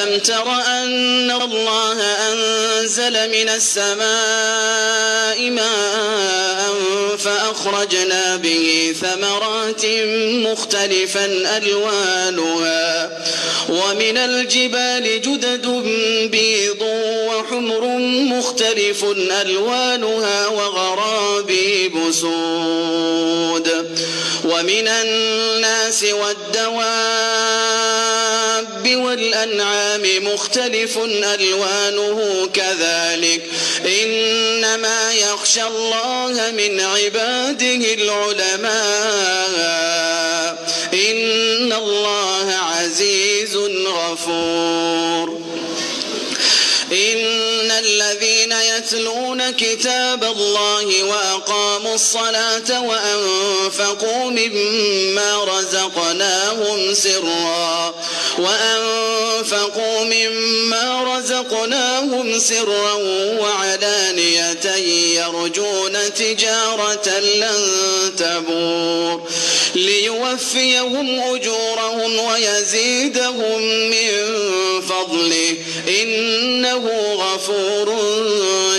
ألم تر أن الله أنزل من السماء ماء فأخرجنا به ثمرات مختلفا ألوانها ومن الجبال جدد بيض وحمر مختلف ألوانها وغرابيب سود ومن الناس والدواب والأنعام مختلف ألوانه كذلك إنما يخشى الله من عباده العلماء إن الله عزيز غفور. إن الذين يتلون كتاب الله وأقاموا الصلاة وأنفقوا مما رزقناهم سرا وعلانية يرجون تجارة لن تبور ليوفيهم أجورهم ويزيدهم من فضله إنه غفور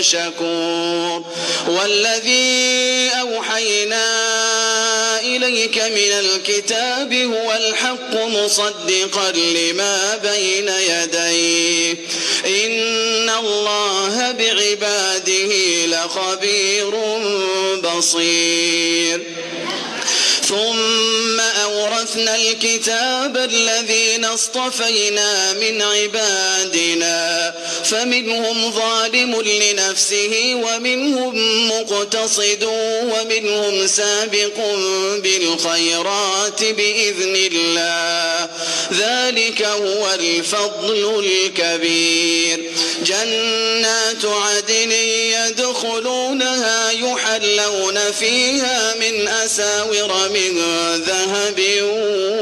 شكور. والذي أوحينا إليك من الكتاب هو الحق مصدقا لما بين يديه إن الله بعباده لخبير بصير. ثم أورثنا الكتاب الذين اصطفينا من عبادنا فمنهم ظالم لنفسه ومنهم مقتصد ومنهم سابق بالخيرات بإذن الله ذلك هو الفضل الكبير. جنات عدن يدخلونها يحلون فيها من أساور من ذهب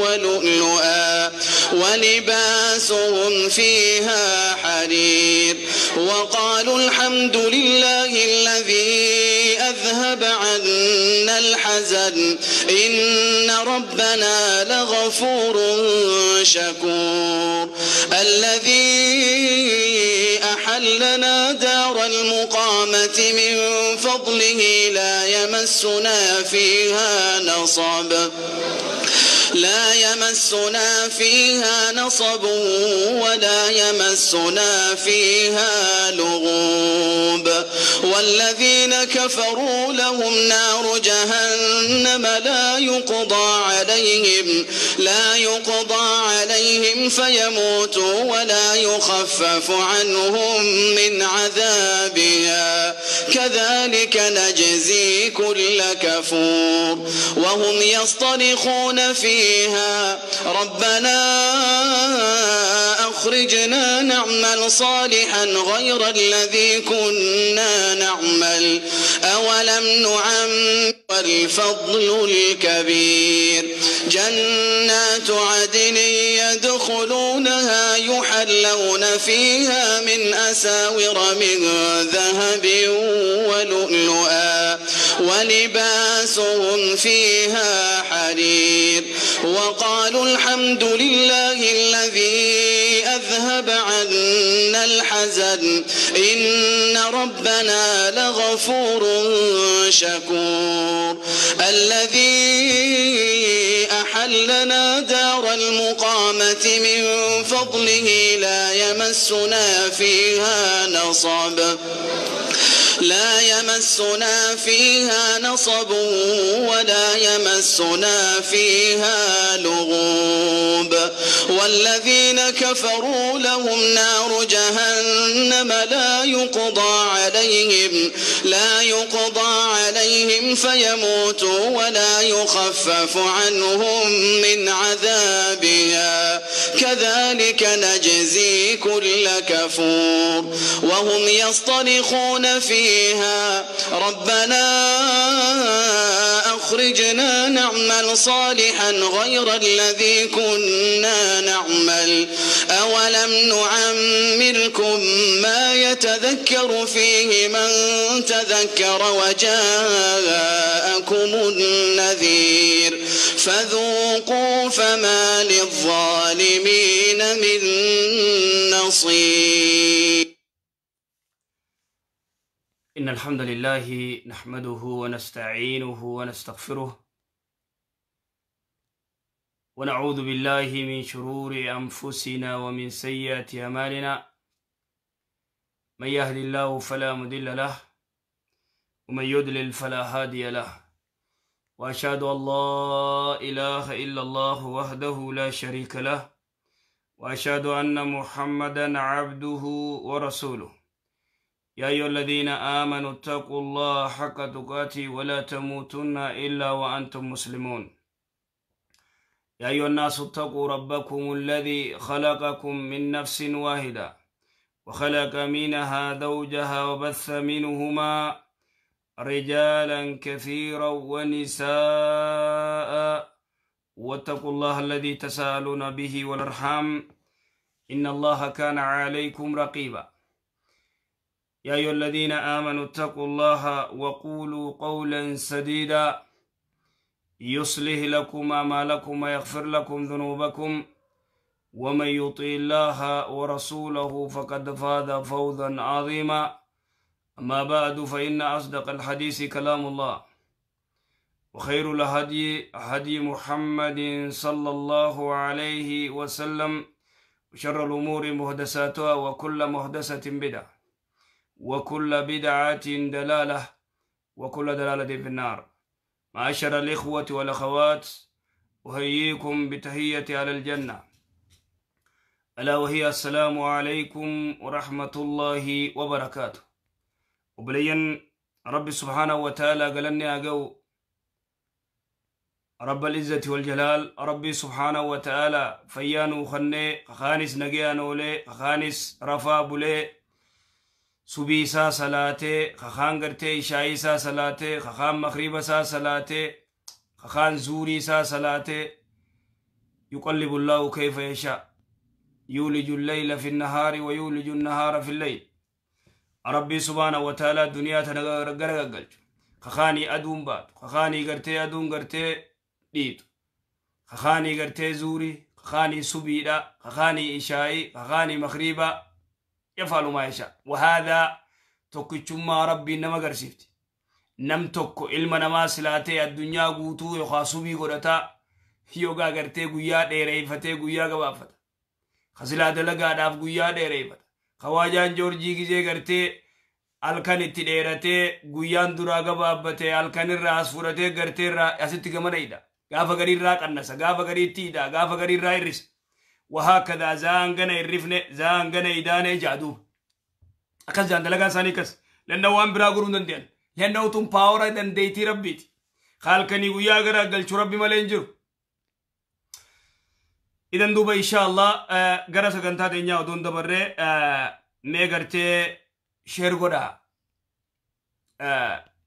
ولؤلؤا ولباسهم فيها حرير. وقالوا الحمد لله الذي أذهب عنا الحزن إن ربنا لغفور شكور. الذي أحلنا دار المقامة من فضله لا يمسنا فيها نصب ولا يمسنا فيها لغوب. والذين كفروا لهم نار جهنم لا يقضى عليهم فيموتوا ولا يخفف عنهم من عذابها كذلك نجزي كل كفور. وهم يصطرخون فيها ربنا أخرجنا نعمل صالحا غير الذي كنا نعمل أولم نعمر الفضل الكبير. جنات عدن يدخلونها يحلون فيها من أساور من ذهب ولؤلؤا ولباسهم فيها حرير. وقالوا الحمد لله الذي أذهب عنا الحزن إن ربنا لغفور شكور. الذي أحلنا دار المقامة من فضله لا يمسنا فيها نصب ولا يمسنا فيها لغوب. والذين كفروا لهم نار جهنم لا يقضى عليهم فيموتوا ولا يخفف عنهم من عذابها كذلك نجزي كل كفور. وهم يصطرخون فيها ربنا أخرجنا نعمل صالحا غير الذي كنا نعمل أولم نعمركم ما يتذكر فيه من تذكر وجاءكم النذير فذوقوا فما للظالمين من نصير. بصير. إن الحمد لله نحمده ونستعينه ونستغفره ونعوذ بالله من شرور أنفسنا ومن سيئات أعمالنا، من يهد الله فلا مضل له ومن يضلل فلا هادي له، وأشهد أن لا إله إلا الله وحده لا شريك له، وأشهد أن محمدا عبده ورسوله. يا أيها الذين آمنوا اتقوا الله حق تقاته ولا تموتن إلا وأنتم مسلمون. يا أيها الناس اتقوا ربكم الذي خلقكم من نفس واحدة وخلق منها زوجها وبث منهما رجالا كثيرا ونساء، واتقوا الله الذي تساءلون به والأرحام إن الله كان عليكم رقيبا. يا أيها الذين آمنوا اتقوا الله وقولوا قولا سديدا يصلح لكم أعمالكم ويغفر لكم ذنوبكم، ومن يطع الله ورسوله فقد فاز فوزا عظيما. أما بعد، فإن أصدق الحديث كلام الله، وخير الهدي هدي محمد صلى الله عليه وسلم، وشر الأمور محدثاتها، وكل محدثة بدعة، وكل بدعة دلالة، وكل دلالة في النار. معاشر الإخوة والأخوات، أحييكم بتحية على الجنة، ألا وهي السلام عليكم ورحمة الله وبركاته. وبلين رب سبحانه وتعالى قالني أقو رب العزة والجلال، ربي سبحانه وتعالى فيانو خني خانس نجيانو لي خانس رفا بولي سبيسا صلاتي خان قرتي شايسا صلاتي خان مغربسا صلاتي خان زوريسا صلاتي. يقلب الله كيف يشاء، يولج الليل في النهار ويولج النهار في الليل. ربي سبحانه وتعالى الدنيا تنغرغرغلج خخاني أدون بات خخاني قرتي أدون قرتي ديت خخاني قرتي زوري خخاني سبيدا خخاني إشائي خخاني مغربا، يفعل ما يشاء. وهذا توكيتشما ربي نما غرسيفتي نم توكو علم نما سلاتي الدنيا غوتو يخاسوبي غرتا يوغا غرتي غيا ديريفتي غيا غبافتا خسلا دلغا داف غيا ديريفتا خواجان جورجي غيزي غرتي الكن itti dheeratee guyyaan duraa gabaabbatee halkan irraa as fudhatee gartee irraa asitti gamanayda gaafa garii irraa qannasa gaafa garii itti hidha gaafa garii irraa hir'isa. وهكذا زانغنا الرفنة زانغنا إدانة جادو أكز جان دلقان ساني كس لأنه وان برا قرون دندين لأنه تم باورا دنديتي ربيتي خالكني ويا غرا قلت ربي مالينجو. إذن دوبا إن شاء الله غرا سكنتا دنيا ودون دبره مي غرتي شير غدا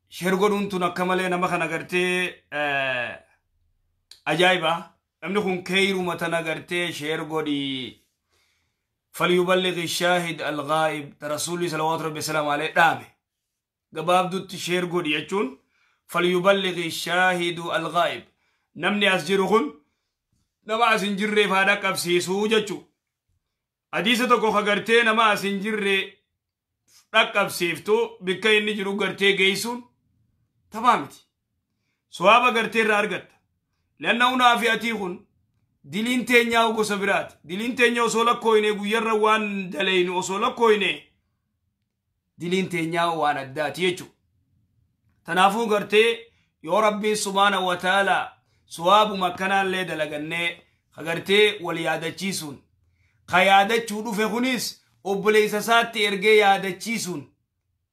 شير غدون تنكمل نما خنا غرتي أجايبا namni kun keyruma tana gartee sheer godhi. فليبلغ الشاهد الغائب، رسولي صلوات ربي السلام عليه dhaame gabaabdutti sheer godhi jechuun فليبلغ الشاهد الغائب، namni as jiru kun nama as hin jirreef haadha qabsiisuu jechuu. Hadiisa tokko ka gartee nama as hin jirre dhaqqabsiiftu bikka inni jiru gartee geessuun taphaa miti, sawaaba gartee irraa argatta. لأنه نافئتي خن دلين تنيا وقصبرات دلين تنيا وصولك كوينة غير وان دلين وصولك كوينة دلين تنيا وان الدات يجو تنافو قرتي يا ربي سبحانه وتعالى سواب مكانا اللي دلقني خقرتي وليادة تشيسون قيادة تشودو في خنيس وبليس ساتي ارجي يادة تشيسون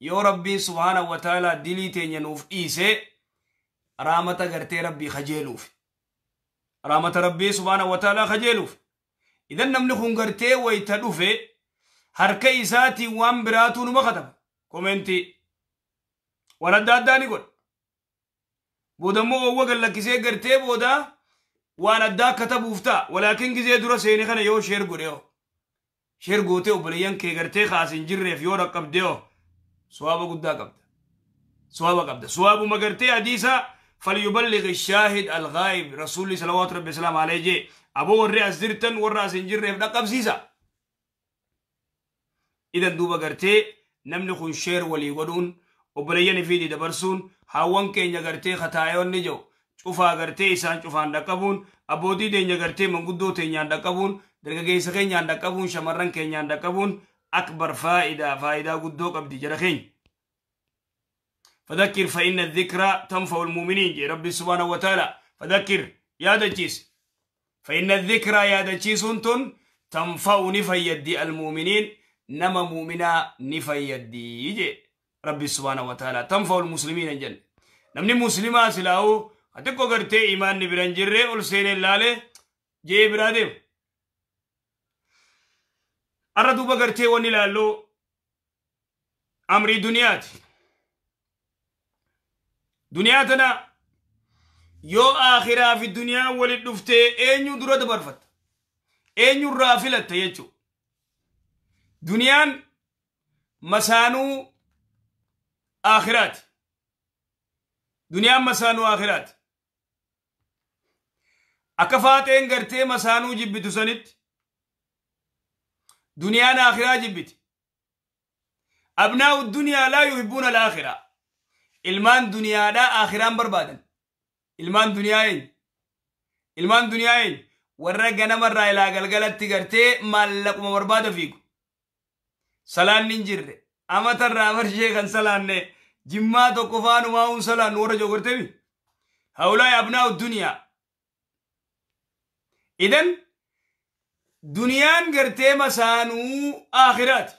يا ربي سبحانه وتعالى دلين تنيا نوف إيسي رامتا قرتي ربي خجيلوف رحمة ربي سبحانه وتعالى خجلوف. إذا نملكون قرتي ويتلوفي هركي ساتي وان براتو نمختب كومنتي ورد داني قول بودا مو هو قال لك زي قرتي بودا وانا دا كتب وفتا، ولكن زي درا سيني خنا يو شير غوريو شير غوتي وبليان كي قرتي خاصين جريف يو رقب ديو سوابا قدا قبدا سوابا قبدا سوابو ما قرتي حديثا فليبلغ الشاهد الغائب. رسول صلوات ربي السلام عليه جي أبو الرئاس درتن والرأس جريف رقب سيسا. Idan duuba gartee namni kun share walii godhuun obboleeyyan fi dabarsuun haawwan keenya gartee kataayoonni jiru cufaa gartee isaan cufaan dhaqqabuun abbootii teenya gartee manguddoo teenyaan dhaqqabuun dargaggeessa keenyaan dhaqqabuun shamarran keenyaan dhaqqabuun akbar faayidaa faayidaa guddoo qabdi jara keenya. فذكر فإن الذكرى تنفع المؤمنين جي ربي سبحانه وتعالى. فذكر يا دجيس فإن الذكرى يا دجيس تنفع نفيدي المؤمنين نما مؤمنا نفيدي جي ربي سبحانه وتعالى تنفع المسلمين الجنة. نمني مسلمة سلاو أتكو قرتي إيمان نبرنجر أولسين اللالي جي برادم أردو بقرتي ونلالو أمري دنياتي دنياتنا يو آخرة في الدنيا ولدفته أين يدرى دبرفت أين يرافلة تيجو دنيان مسانو آخرات دنيا مسانو آخرات أكفاتين قرتي مسانو جبتو سنت دنيا آخرة جبت. أبناء الدنيا لا يحبون الآخرة. ilmaan duniyaadhaa aakhiraan barbaadan. Ilmaan duniyaa eenyu? Ilmaan duniyaa eenyu? Warra ganamarraa ilaa galgalatti gartee maallaquma barbaada fiigu. Salaanni hin jirre. Amatarraa marshee kan salaanne jimmaa tokko faanumaa hun salaannu warra jiru gartee mi? Haulaa abnaa'u duniyaa. Idan duniyaan gartee masaanuu aakhiraati.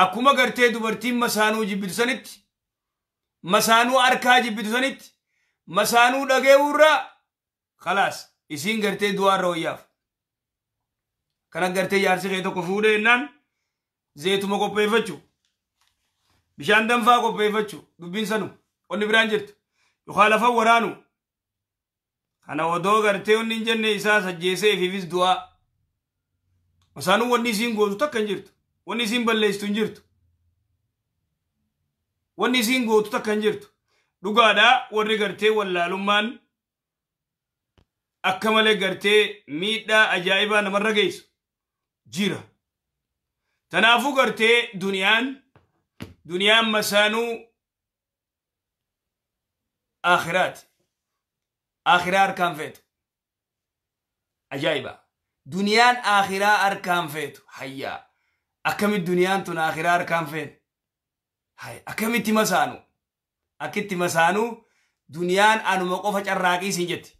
Akkuma gartee dubartiin masaanuu jibbitu sanitti, masaanuu harkaa jibbitu sanitti, masaanuu dhageewurraa khalaas isiin gartee du'aarra wayyaaf. Kana gartee jaarsi kee tokko fuudhee jennaan zeetuma qopheeffachuu, bishaan danfaa qopheeffachuu, dubbiin sanu onni biraan jirtu yookaan lafa waraanu. Kana odoo gartee onni hin jenne isaa sajjeesee ifiifis du'aa. Masaanuu wanni isiin gootu takka hin jirtu. Wanni isiin balleessitu hin jirtu. Wanni isiin gootu takka hin jirtu. Dhugaadhaa warri gartee wallaalummaan akka malee gartee miidhaa ajaa'ibaa namarra geessu jira. Tanaafuu gartee duniyaan masaanuu aakhiraati. Aakhiraa harkaan feetu. Ajaa'iba. Duniyaan aakhiraa harkaan feetu. Hayyaa. Akkamit duniyaan tun akhiraa harkaan feene? Hay, akkamitti masaanu? Akkitti masaanu duniyaan anuma qofa carraaqii siin jetti.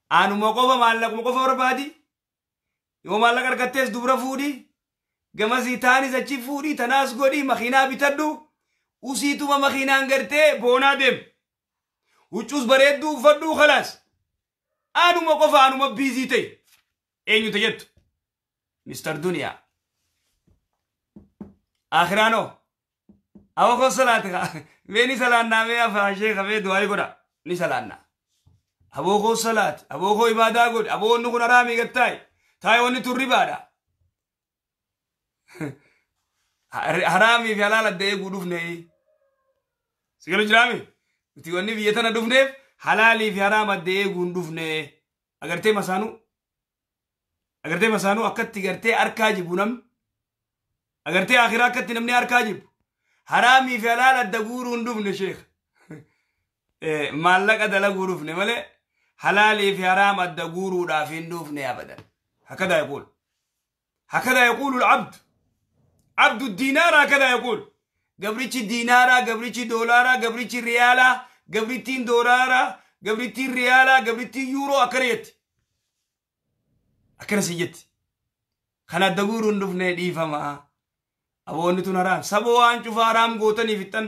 Anuma qofa maallaquma qofa barbaadi. Yoo maallaqa argattees dubra fuudhi. Gamasii taanis achi fuudhi, tanaas godhi, makiinaa bitadhu. Usiituma makiinaan gartee boonaa deem. Huccuus bareedduu uffadhu khalaas. Anuma qofa anuma biizii ta'e. Eenyu ta'e jettu? Mister Duniyaa. آخرانو أو خو صلاة ويني صلاة نامي أفاشي خفي دعاء كورا ني صلاة أبو خو صلاة أبو خو عبادة كور أبو نكون رامي قتاي تاي وني توري بادا حرامي في حلال الدعاء قدوف نهي سكرو جرامي تيوني بيتنا دوف نه حلالي في حرام الدعاء قدوف نه أگر تي مسانو أكتي أگر أركاجي بونم agartee akhiraa akkatti namni harkaa jibbu haraamii fi halaal adda guuruu hin dhufne sheekh. Maallaqa dalaguu dhufne malee halaalii fi haraam adda guuruudhaaf hin dhufne abadan. Hakada yaquul. Hakada yaquulu al-abd. Abdu diinaara hakada yaquul. Gabrichi diinaaraa, gabrichi doolaaraa, gabrichi riyaalaa, gabrittiin doolaaraa, gabrittiin riyaalaa, gabrittiin yuuroo akkana jetti. Akkana si jetti. Kana adda guuruu hin dhufne dhiifamaa. Aboonni tun haraam. Saba waan cufaa haraam gootaniif ittan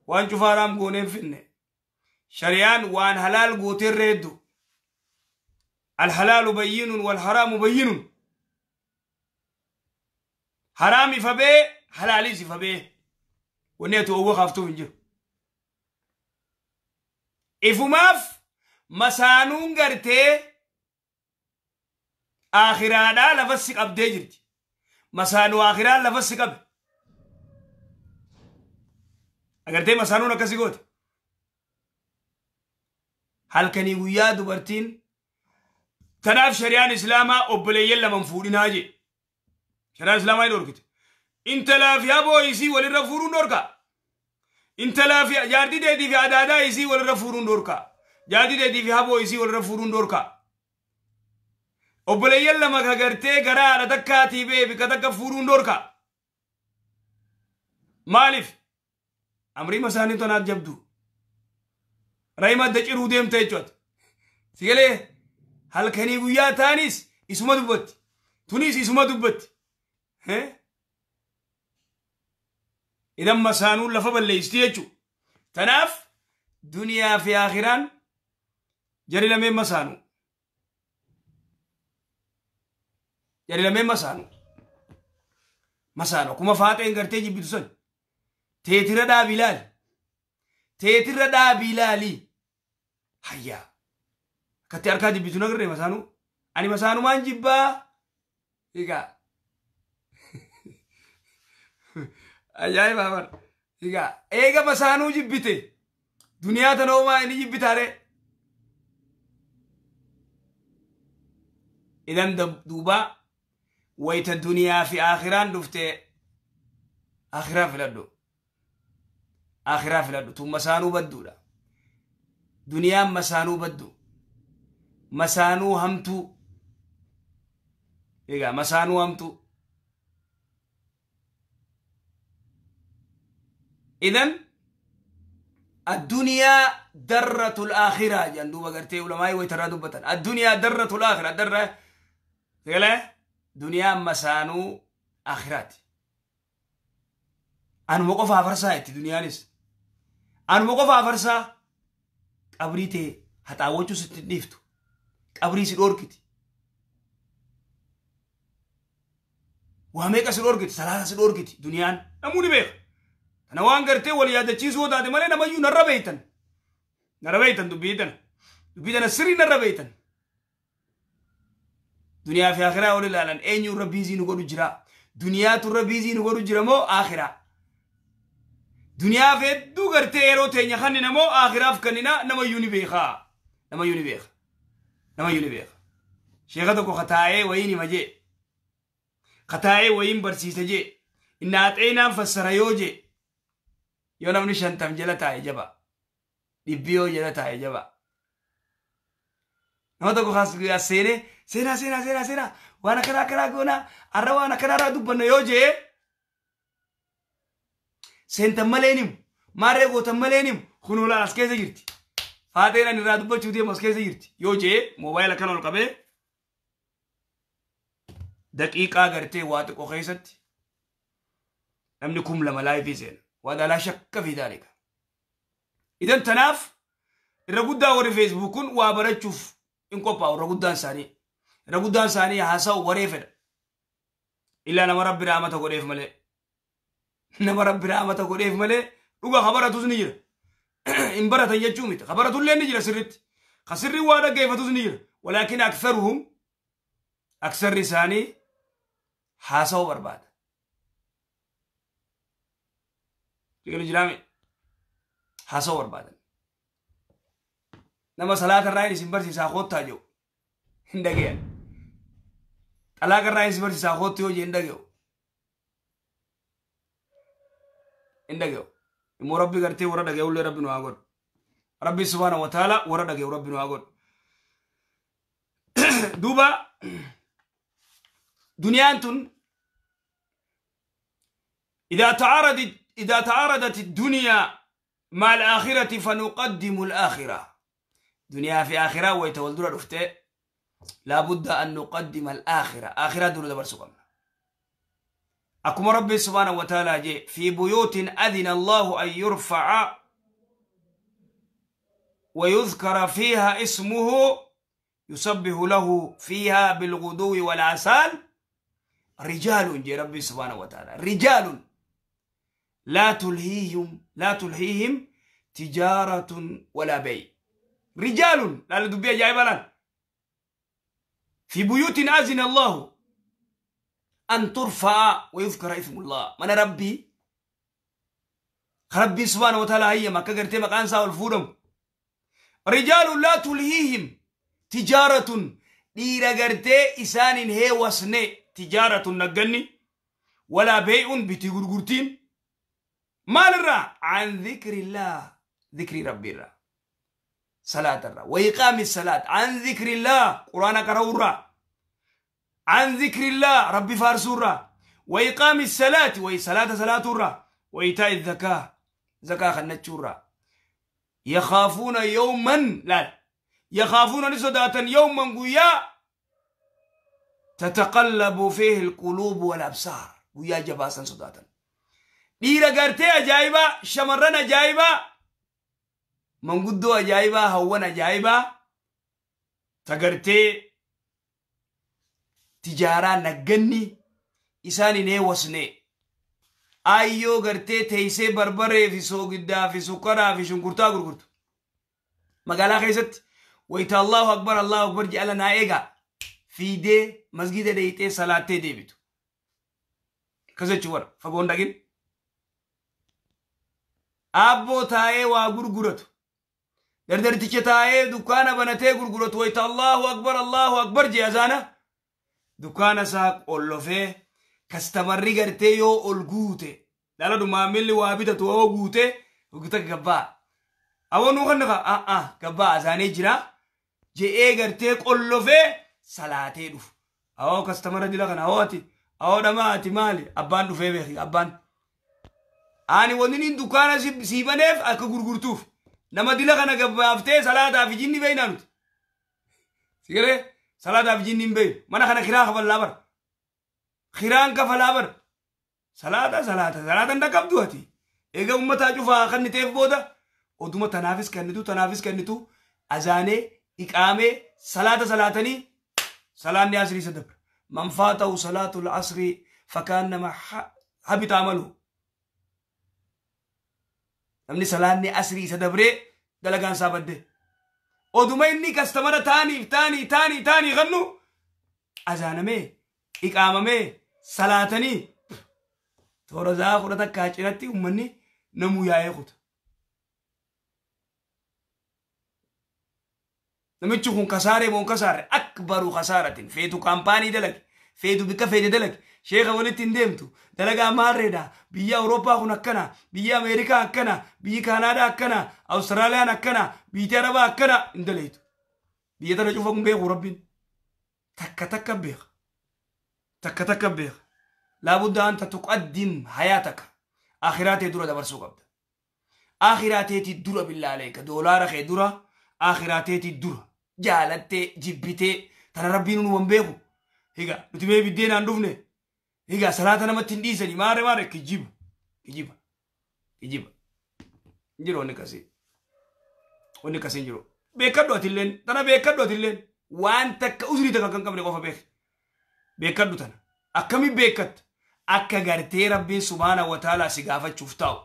waan cufaa haraam gooneen finne. Shari'aan waan halaal gooteerra hedduu. Alhalaalu bayyinun walharaamu bayyinun. Haraam ifa bee halaaliis ifa bee. Wanni ati owwa kaaftuuf hin jiru. Ifumaaf masaanuun gartee aakhiraadhaa lafa si qabdee jirti. Masaanuu aakhiraan lafa si qabe. Agartee masaanuun akkasi goote. Halkanii guyyaa dubartiin tanaaf shari'aan islaamaa obboleeyyan laman fuudhinaa jee. Shari'aan Islaamaa ni dhorkite. Intalaa fi haboo isii walirra fuudhuun dhorka. Intalaa fi jaartii teetii fi adaadaa isii walirra fuudhuun dhorka. Jaartii teetii fi haboo isii walirra fuudhuun dhorka. Obboleeyyan lama ka gartee garaa haadha takkaatii ba'e bikka takka fuudhuun dhorka. Maaliif? Amriima isaanii tonaat jabdu. Rahima adda ciruu deemta jechuudha. Sigalee halkanii guyyaa ta'anis isuma dubbatti. Tunis isuma dubbatti. Idan masaanuun lafa balleessitii jechuudha. Tanaaf duniyaa fi akhiraan jari lameen masaanuu. Jari lameen masaanuu. Masaanuu akkuma faaxeen gartee jibbitu san. Teetira dhaabii ilaali. Teetira dhaabii ilaali. Hayyaa. Akkatti harkaa jibbitu nagarree masaanuu. Ani masaanumaan jibbaa. Egaa. Ajaa'iba bara. Egaa eega masaanuu jibbite. Duniyaa tana homaa inni jibbitaare. Idan duuba wayita duniyaa fi akhiraan dhufte akhiraa filadhu. Akhiraa filadhu. Tun masaanuu badduudha. Duniyaan masaanuu baddu. Masaanuu hamtuu. Egaa masaanuu hamtuu. إذن الدنيا درة الآخرة جندوبة قرتي علماء ويترى دبتن الدنيا درة الآخرة درة تقول دنيا مسانو آخرات أنا موقفها فرسا الدنيا نس أنا موقفها فرسا قبريتي حتى وجو ست نيفتو قبري سيدوركتي وهميك سيدوركتي ثلاثة سيدوركتي دنيا نموني بيخ أنا وان قرتي ولا يادتشيز هو دادي مالي نما يو نربيتن نربيتن دبيتن دبيتن سري نربيتن دنيا في آخرة ولا لا لأن أين يربي زين وقولوا جرا دنيا تربي زين وقولوا جرا مو آخرة دنيا في دو قرتي إيرو تين يخننا مو آخرة فكننا نما يوني بيخا نما يوني بيخ نما يوني بيخ شيخاتكو خطاي ويني مجي خطاي وين برسيسجي إن أتينا فسريوجي yoo namni 50 jala taa'e jaba. 100 yoo jala taa'e jaba. Nama tokko as seenee seenaa seenaa seenaa seenaa waan akkanaa akkanaa goonaa har'a waan akkanaa irraa dubbanna yoo jee seentan malee nimu maarree gootan malee nimu kunuulaan as keessa jirti. Faaxeen ani irraa dubbachuu deemu as keessa jirti yoo jee moobaayila kana ol qabee daqiiqaa gartee waa xiqqoo keessatti namni 2000 laayifii seena. وهذا لا شك في ذلك. إذن تناف الرجودة وري فيسبوك وابرتشوف إن كوبا الرجودة ساني الرجودة ساني حاسة وريفر إلا نما رب رحمة وريف ملء نما رب رحمة وريف ملء رجع خبرة تزنير إن برة يجومت خبرة اللي نجرا سرت خسر وانا كيف تزنير ولكن أكثرهم أكثر رساني حاسة وبرباد. تقولوا جرامي حاسة برباد نما صلاة الرأي سيمبر ساخوت تاجو هندقيا طلاق الرأي سيمبر ساخوت تيو هندقيو هندقيو مربي قرتي ورا دقيو اللي ربي نواقول ربي سبحانه وتعالى ورا دقيو ربي نواقول دوبا دنيا إذا تعارضت الدنيا مع الآخرة فنقدم الآخرة. دنيا في آخرة ويتولدون رفته لابد أن نقدم الآخرة. آخرة دون دبر سقمنا. أكم ربي سبحانه وتعالى جي في بيوت أذن الله أن يرفع ويذكر فيها اسمه يسبح له فيها بالغدو والعسال رجال جي ربي سبحانه وتعالى رجال لا تلهيهم تجارة ولا بيع. رجال لا لدبيا جايبالا في بيوت أذن الله أن ترفع ويذكر اسم الله. من ربي ربي سبحانه وتعالى هي ما كغرتي مكان والفورم رجال لا تلهيهم تجارة ديرا غرتي إسان هي وسنة تجارة نغني Walaa beey'uun bitii gurgurtiin. Maalirraa? An dhikrillah. Dhikrii rabbiirraa. Salaatarraa. Wa iqaami salaat. An dhikrillah. Quraana qara'uurraa. An dhikrillah. Rabbi faarsuurraa. Wa iqaami salaati. Wa salaata salaatuurraa. Wa itaa'i zakaa. Zakaa kannachuurraa. Yakhaafuuna yawman laal. Yakhaafuuna ni sodaatan yawman guyyaa tataqallabu fiihi alquluubu wal absaar. Guyyaa jabaasan sodaatan. Dhiira gartee ajaa'ibaa, shamarran ajaa'ibaa, manguddoo ajaa'ibaa, hawwan ajaa'ibaa, tagartee tijaaraa nagganni isaan hin heewwasne. Ayyoo gartee teessee barbaree fi soogiddaa fi sukkaraa fi shunkurtaa gurgurtu. Magaalaa keessatti wayita Allahu Akbar Allahu Akbar jedhala naa eegaa fiidee masgida deeyxee salaattee deebitu. Akkas jechuun warra fagoon dhaqin. Aabboo taa'ee waa gurguratu. Dardarticha taa'ee dukkaana banatee gurguratu wayita Allahu Akbar Allahu Akbar jee azaana. Dukkaana isaa qollofee kastamarri gartee yoo ol guute dhala maamilli waa bitatu yoo guute guuta gabbaa. Awwa nuu kan nafa gabbaa azaanee jira je'ee gartee qollofee salaatee dhufu. Awwa kastamara dila kana awwa ati awwa dhamaa ati maali abbaan dhufee beeki abbaan. Ani wanni inni dukkaana sii baneef akka gurgurtuuf nama dila kana gabbaaftee salaataaf jinni beeknaa nuti. Sigaree salaataaf jinni hin beeknu mana kana kiraa kafallaa bara. Kiraan kafalaa bara. Salaata salaata salaata hin dhaqqabdu ati. Egaa uummataa cufaa kan ta'eef booda oduma tanaafis kennitu tanaafis kennitu azaanee iqaamee salaata salaatanii salaanni asrii isa dabra. Man faatahu salaatul asrii fakkaannama habita amalu. Namni salaanni asrii isa dabree dalagaan isaa badde. Oduma inni kastamara taaniif taanii taanii taanii kannu azaanamee iqaamamee salaatanii toora za'a kudha takkaa cinatti uummanni namuu yaa'ee kuta. Namichi kun kasaaree moo kasaaree akbaru kasaaratiin feetu kaampaanii dalage feetu bikka feete dalage sheeka walitti hin deemtu dalagaa maarreedha biyya Awurooppaa kun akkana biyya Ameerikaa akkana biyyi Kaanaadaa akkana Awustiraaliyaan akkana biyyi Arabaa akkana hin daleetu. Biyya tana cufa kun beeku rabbiin takka takka beeka takka takka beeka. Laabudda anta tuqaddim hayaataka akhiraa ta'e dura dabarsuu qabda. Akhiraa ta'eeti dura billaa aleeka doolaara kee dura akhiraa ta'eeti dura jaalattee jibbitee tana rabbiin nu waan beeku. Egaa nuti mee biddeenaan dhufne egaa salaata namatti hin dhiisani maare maare kijiba kijiba kijiba hin jiru wanni akkasii wanni akkasii hin jiru. Beekadhu atilleen tana beekadhu atilleen waan takka usrii takka kan qabne qofa beek beekadhu tana akkami beekatta akka gartee rabbiin subhaana wa ta'ala si gaafachuuf taa'u.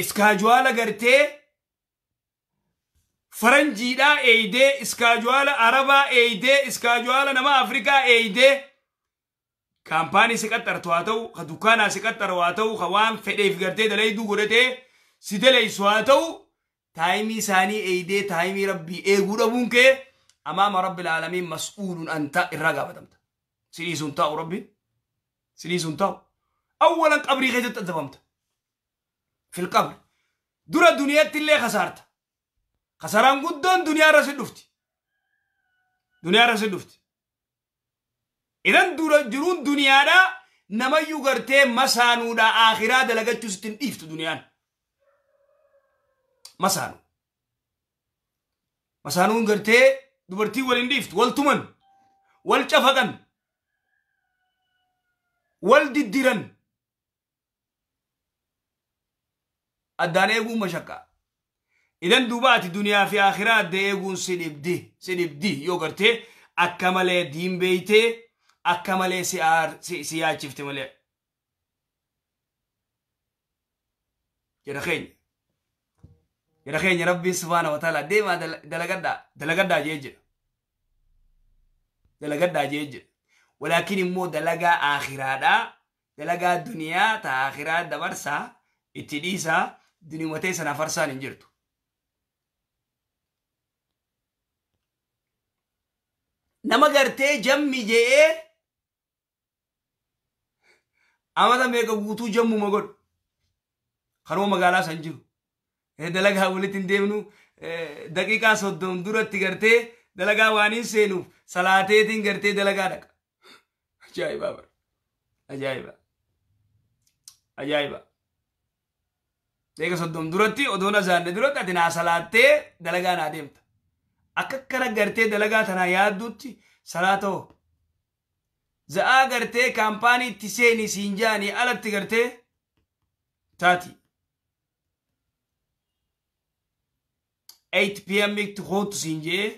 Iskaajuwaala gartee faranjiidhaa eeydee iskaajuwaala arabaa eeydee iskaajuwaala nama Afrikaa eeydee kaampaanii si qaxxartu haa ta'u ka dukkaanaa si qaxxaru haa ta'u ka waan fedheef gartee dalayduu godhatee si dalaysu haa ta'u taayimii isaanii eeydee taayimii rabbii eeguu dhabuun kee amaama rabbil aalamiin mas'uulun anta irraa gaafatamta. Si dhiisuun taa'u rabbiin si dhiisuun taa'u awwalan qabrii keessatti adabamta. Fil qabri dura duniyaatti illee kasaarta. Kasaraan guddoon duniyaa irra si dhufti. Duniyaa irra si dhufti. Idan dura jiruun duniyaadhaa namayyuu gartee masaanuudhaa akhiraa dalagachuu sitti hin dhiiftu duniyaan. Masaanuu. Masaanuun gartee dubartii wal hin dhiiftu wal tuman wal cafaqan wal diddiran addaan eeguun mashakkaa. Idan duuba ati duniyaa fi akhiraa adda eeguun si dhibdi yoo gartee akka malee diin beeytee akka malee si yaachifte malee. Jedha keenya. Jedha keenya rabbiin subhaana wa ta'ala deemaa dalagadhaa dalagadhaa jee jedha. Dalagadhaa jee jedha. Walaakin immoo dalagaa akhiraadhaa dalagaa duniyaa ta akhiraa dabarsaa itti dhiisaa duniyaa sana farsaan hin jirtu. Nama gartee jammi je'ee Amata meeqa guutuu jammuma godhu. Kanuma magaalaa san jiru. Dalagaa walitti hin deemnu daqiiqaa 30 duratti gartee dalagaa waan hin seenuuf salaateetiin gartee dalagaa dhaqa. Ajaa'iba bara. Ajaa'iba. Ajaa'iba. Daqiiqa 30 duratti odoon azaanne duratti ati naa salaattee dalagaa naa deemta. Akka akkana gartee dalagaa tanaa yaaddutti salaata hoo. Za'aa gartee kaampaanii itti seeni siin jaanii alatti gartee taati. 8 p.m. itti kootu siin jee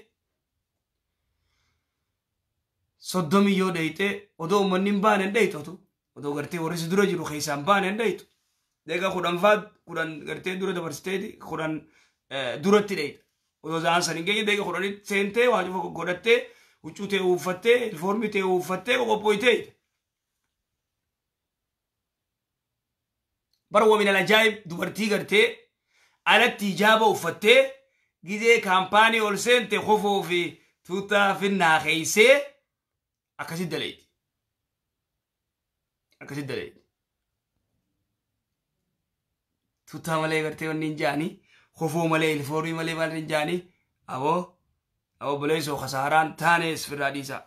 30 yoo dhayxe odoo uummanni hin baane hin dhayxotu odoo gartee warri si dura jiru keessaa hin baane hin dhayxu. Daqiiqa 10 faa 10 gartee dura dabarsiteeti 10 duratti dhayxa. Odoo za'aan san hin geenye daqiiqa 10 seentee waa cufa godhattee huccuu ta'e uffattee ilfoormii ta'e uffattee qophooytee. Bara wamin alajaa'ib dubartii gartee alatti hijaaba uffattee gizee kaampaanii ol seente kofoo fi tuutaa finnaa keeysee akkasitti daleeti. Akkasitti daleeti. Tuutaa malee gartee wanni hin jaanii kofoo malee ilfoormii malee maal hin jaanii aboo obboleessoo kasaaraan taanees firraa dhiisaa.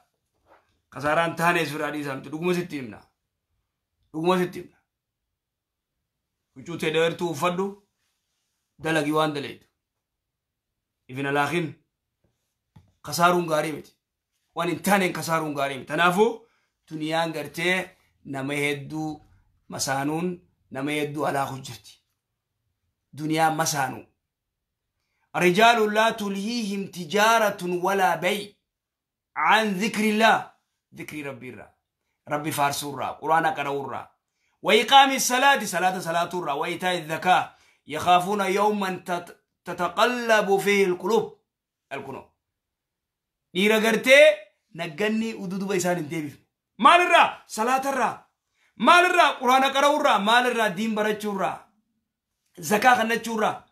Kasaaraan taanees firraa dhiisaa nuti dhuguma sitti himna. Dhuguma sitti himna. Huccuu ta'e dheertuu uffadhu dalagii waan daleetu. Ifin alaakin kasaaruun gaarii miti. Waan hin taaneen kasaaruun gaarii miti. Kanaafuu duniyaan gartee nama hedduu masaanuun nama hedduu alaaku jirti. Duniyaan masaanuu. رجال لا تلهيهم تجارة ولا بيع عن ذكر الله ذكر ربي الرا ربي فارسور را قرآن قرأور را وإقام الصلاة صلاة صلاة را وإيتاء الزكاة يخافون يوما تتقلب فيه القلوب القلوب dhiira gartee nagganni ududuba isaan hin deebifne maalirraa salaatarraa maalirraa quraana qara'urraa maalirraa diin barachuurraa zakaa kennachuurraa.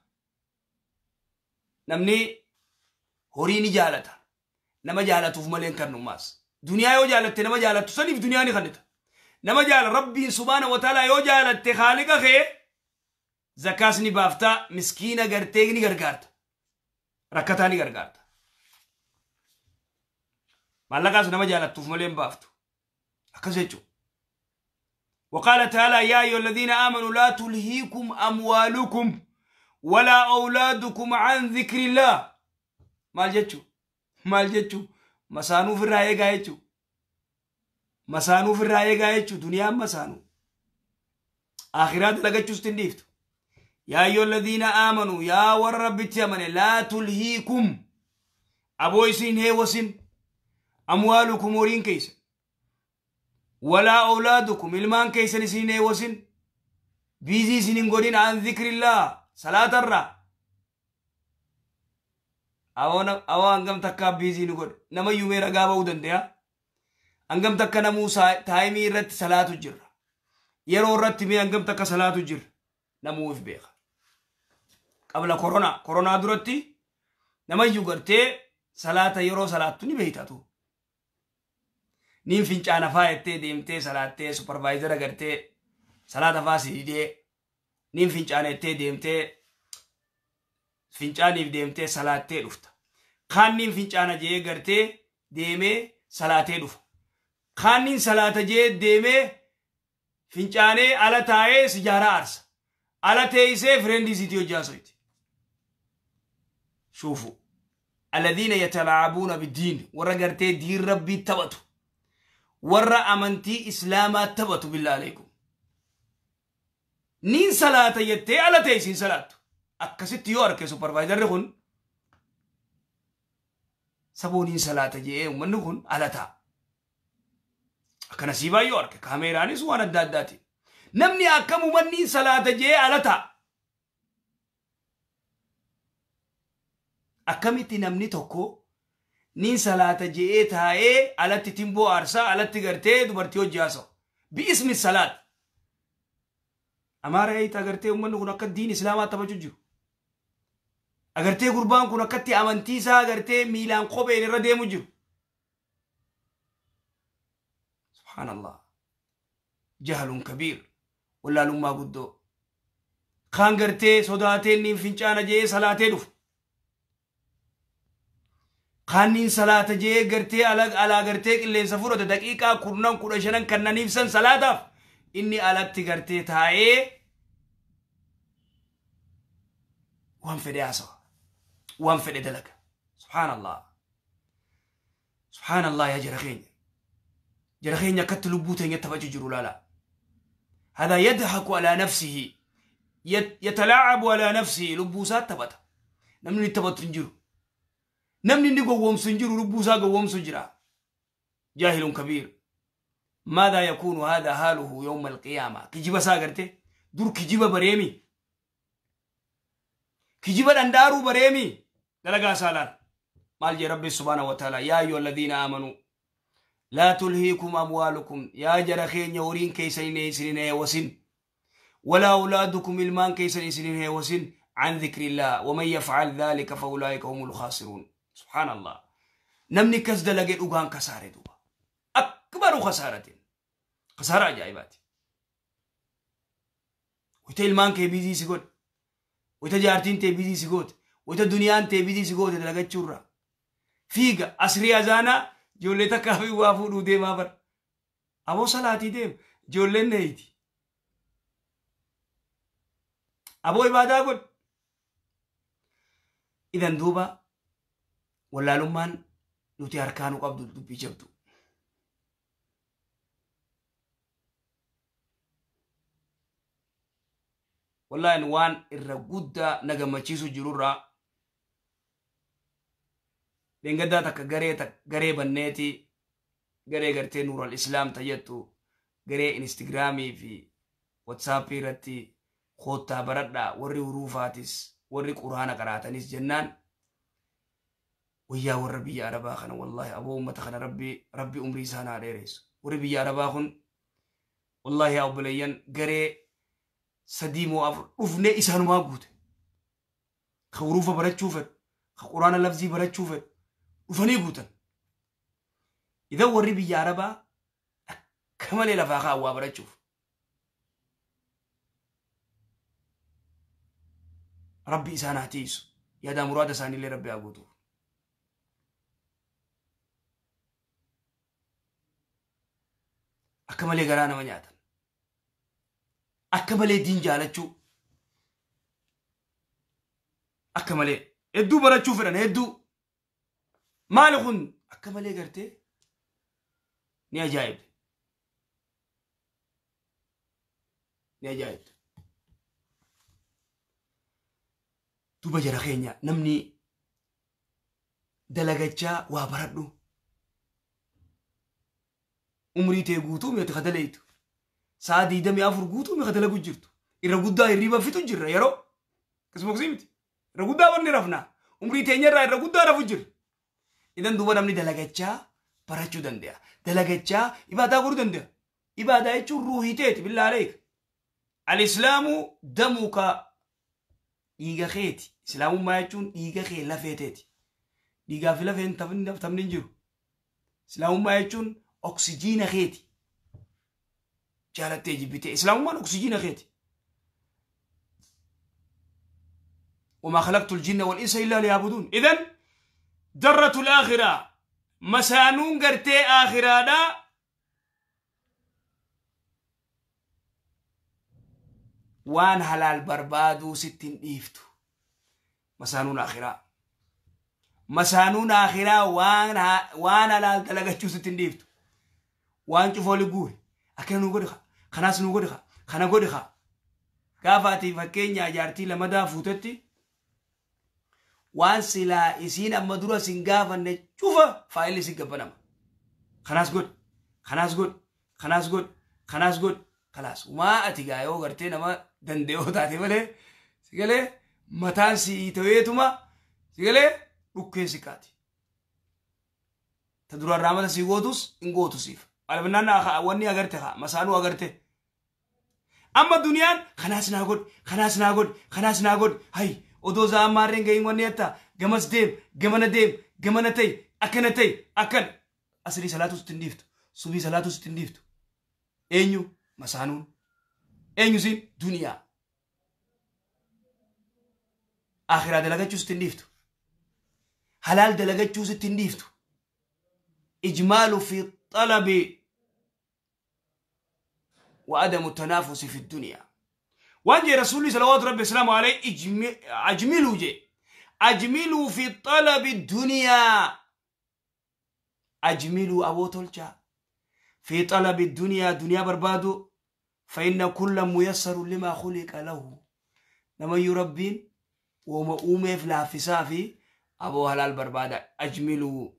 Namni horii ni jaalata. Nama jaalatuuf malee hin kennu. Duniyaa yoo jaalatte nama jaalattu saniif duniyaa ni kennita. Nama jaala Rabbiin subhaana wa ta'ala yoo jaalatte haaliqa kee zakaas ni baaftaa miskiina gartee ni gargaarta. Rakkataa ni gargaarta. Maallaqaas nama jaalattuuf malee hin baaftu. Akkas jechuudha. وقال تعالى يا أيها الذين آمنوا لا تلهيكم أموالكم ولا أولادكم عن ذكر الله. مال جتشو مال جتشو مسانو في الرأي جايتشو مسانو في الرأي جايتشو دنيا مسانو آخرات لقتشو استنديفتو. يا أيها الذين آمنوا يا والرب تيمن لا تلهيكم أبويسين هيوسين أموالكم ورين كيس ولا أولادكم إلمان كيسن سين هيوسين بيزي سنين قولين عن ذكر الله صلاة الرا أو أنغم تكا بيزي نقول نما يومي رقابة ودن ديا أنغم تكا نموسى تايمي رت صلاة الجر يرو رت مي أنغم تكا صلاة الجر نمو في بيخ قبل كورونا كورونا درتي نما يوغرتي صلاة يرو صلاة تني بيتاتو نيم فينچانا فايتي ديمتي صلاة سوبرفايزر غرتي صلاة فاسي دي نيم فينچانا تي ديمتي فينچانيف ديمتي صلاة دفتا خان نيم فينچانا جي غرتي ديمي صلاة دفتا خان نيم صلاة جي ديمي فينچاني على تاي سجارة أرس على تيسي فريندي سيتيو جاسويت. شوفوا الذين يتلاعبون بالدين ورغرتي دين ربي تبتو ورا أمنتي إسلاما تبتو بالله عليكم نين صلاة يتي على تيسين صلاة أكست يورك سوبرفايزر خون سبونين صلاة جي ومن خون على تا أكنسيبا يورك كاميراني سوانا داداتي نمني أكم مني صلاة جي على تا أكمتي نمني توكو نين صلاة جي تاي على تتمبو أرسا على تغرتي دبرتيو جاسو باسم الصلاة أمارة أي تغرتي أمنو كنا كدين إسلام تبجوجو أغرتي قربان كنا كتي أمانتيسا أغرتي ميلان قبين ردي مجو. سبحان الله. Jahlun kabiir. Wallaalummaa guddoo. Kaan gartee sodaatee niin fincaana jee salaatee dhufu. Kaanniin salaata jee gartee alaa gartee qilleensa fudhate daqiiqaa 10 15 kannaniif san salaataaf inni alatti gartee taa'ee waan fedhe haasawa. Waan fedhe dalaga. Subhaanallah. Subhaanallah yaa jara keenya. Jara keenya akkatti lubbuu teenya taphachuu jiru laala. هذا يضحك على نفسه يتلاعب على نفسه لبوسا تبتا نمني تبت نجرو نمني نقوم سنجرو لبوسا قوم سنجرا جاهل كبير ماذا يكون هذا حاله يوم القيامة كجيبا ساقرته دور كجيبا بريمي كجيبا اندارو بريمي دلقا سالان مالجي ربي سبحانه وتعالى يا أيها الذين آمنوا لا تلهيكم أموالكم يا جرخين يورين كيسنين سنين وسن ولا أولادكم المان كيسنين سنين وسن عن ذكر الله ومن يفعل ذلك فأولئك هم الخاسرون سبحان الله نمني كزد لقيت أوغان كسارة دوبا أكبر خسارة خسارة عجائبات ويتا المان كي بيزي سيقول ويتا جارتين تي بيزي سيقول ويتا دنيان تي بيزي سيقول تلقيت شورا فيك أسري أزانا Ijoollee takkaa fi waa fuudhuu deemaa bara. Aboo salaatii deema. Ijoolleen neeyti. Aboo ibaadaa godhi. Idan duuba wallaalummaan nuti harkaanuu qabdu dubbii jabdu. Wallaahin waan irra guddaa na gammachiisu jirurraa Dengada takka garee banneeti garee gartee Nuural Islaam tajettu garee Instagramii fi WhatsAppii irratti koottaa baradhaa warri huruufaatis warri quraana qaraatanis jennaan wayyaa warra biyya Arabaa kana wallaahi aboo uummata kana rabbi umrii isaan haa dheeressu warri biyya Arabaa kun wallaahi yaa obboleeyyan garee 3 moo 4 dhufnee isaanumaa guute ka huruufa barachuu fedhu ka quraana lafzii barachuu fedhu dhufanii guutan. Idan warri biyya Arabaa akka malee lafaa kaawwaa barachuuf. Rabbi isaan haa tiisu. Yaada muraada isaaniillee Rabbi haa guutuuf. Akka malee garaa nama nyaatan. Akka malee diin jaalachuu. Akka malee hedduu barachuu fedhan hedduu. Maali kun akka malee gartee ni ajaa'ibde. Ni ajaa'ibde. Duuba jara keenya namni dalagachaa waa baradhu. Umrii tee guutuu mi'atti ka daleeytu. Sa'a 24 guutuu mi'a ka dalagu jirtu. Irra guddaa hirriba fitu jirra yeroo. Akkasuma miti. Irra guddaa wanni rafnaa. Umrii teenyarraa irra guddaa rafu jirra. Idan duuba namni dalagachaa barachuu danda'a. Dalagachaa ibaadaa godhuu danda'a. Ibaadaa jechuun ruuhii teeti billaa aleeka. Al-Islaamu damuka dhiiga keeti. Islaamummaa jechuun dhiiga kee lafee teeti. Dhiigaa fi lafeen taphni hin jiru. Islaamummaa jechuun oksijiina keeti. Jaalattee jibbitee. Islaamummaan oksijiina keeti. وما خلقت الجن والإنس إلا ليعبدون. إذن درة الآخرة مسانون قرتي آخرة دا وان حلال بربادو 60 إيفتو مسانون آخرة مسانون آخرة وان حلال تلقى 60 إيفتو وان شوفوا لقوري أكنا نقولها خناس نقولها خنا قولها كافاتي فكين جارتي لما دا فوتتي waan silaa isiin amma dura sin gaafanne cufa faayilli si gabbanama. Kanaas godhi, kanaas godhi, kanaas godhi, kanaas godhi, kalaas. Umaa ati gaa yoo gartee nama danda'oo taate malee si galee mataan si ta'eetuma si galee dhukkee si kaati. Ta duraan raamata si gootus hin gootu siif. Albinnaan wanni agarte haa masaanuu agarte. Amma duniyaan kanaas naa godhi, kanaas naa godhi, kanaas naa godhi, hayi. Odoo zaamaarreen gahiin wanni hatta gamas deem gamana deem gamana ta'e akkana ta'e akkan asrii salaatu sitti hin dhiiftu subii salaatu sitti hin dhiiftu eenyu Masaanuun eenyusin duniyaa akhiraa dalagachuu sitti hin dhiiftu, halaal dalagachuu sitti hin dhiiftu. Ijmaalu fi xalabi wa adamu tanaafusi fi duniyaa. Waan jee Rasuulli salawaatu rabbi wasalaamu alayhi ajmiluu jee, ajmiluu fi xalabi duniyaa, ajmiluu aboo tolchaa fi xalabi duniyaa, duniyaa barbaadu. فإن كل ميسر لما خلق له. نما ربين وما أومي في لافسافي أبو هلال بربادة. أجملوا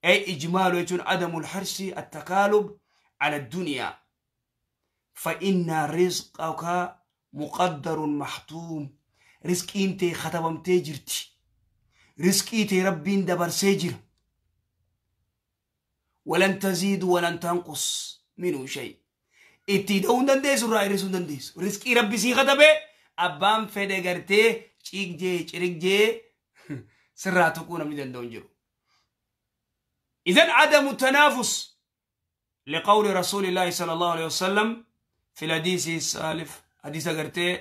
أي إجمال يكون عدم الحرص التكالب على الدنيا، فإن رزقك مقدر محتوم. رزق انت ختمم تجرتي، رزق انت ربين دبر سجر، ولن تزيد ولن تنقص منه شيء. Itti ta'uu hin dandeessu, irraa hir'isuu hin dandeessu. Riskii rabbi sii katabe abbaan fedhe gartee ciigjee cirigjee sirraa tuquu namni danda'u hin jiru. إذن عدم التنافس لقول رسول الله صلى الله عليه وسلم في الحديث السالف حديث قرتي